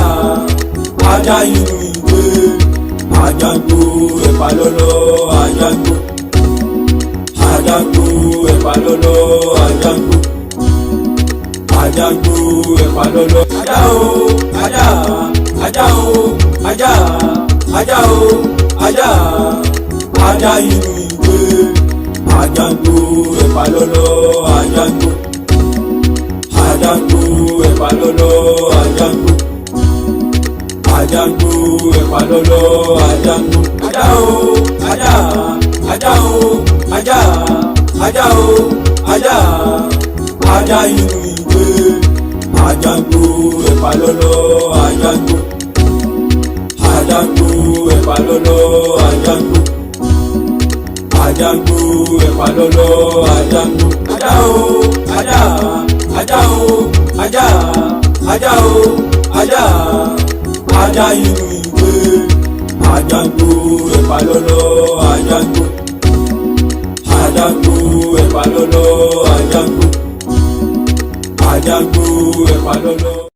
ajá inú ìgbé, ajá ń gbó ẹ̀pà lọ́lọ́, ajá ń gbó, ajá ń gbó ẹ̀pà lọ́lọ́, ajá ń gbó, ajá ń gbó ẹ̀pà lọ́lọ́. Ajá o, ajá, ajá o, ajá, ajá o, ajá, ajá inú ìgbé, ajá ń gbó ẹ̀pà lọ́lọ́, ajá ń gbó, ajá ń gbó ẹ̀pà lọ́lọ́, ajá ń gbó, ajá ń gbó ẹ̀pà lọ́lọ́, ajá ń gbó. Ajá o, ajá, ajá o, ajá, ajá o, ajá, ajá inú ìgbé, ajá ń gbó ẹ̀pà lọ́lọ́, ajá ń gbó, ajá ń gbó ẹ̀pà lọ́lọ́, ajá ń gbó, ajá ń gbó ẹ̀pà lọ́lọ́, ajá ń gbó. Ajá o, ajá, ajá o, ajá, ajá o, ajá, ajá inú ìgbé, ajá ń gbó ẹ̀pà lọ́lọ́, ajá ń gbó, ajá ń gbó ẹ̀pà lọ́lọ́, ajá ń gbó, ajá ń gbó ẹ̀pà lọ́lọ́.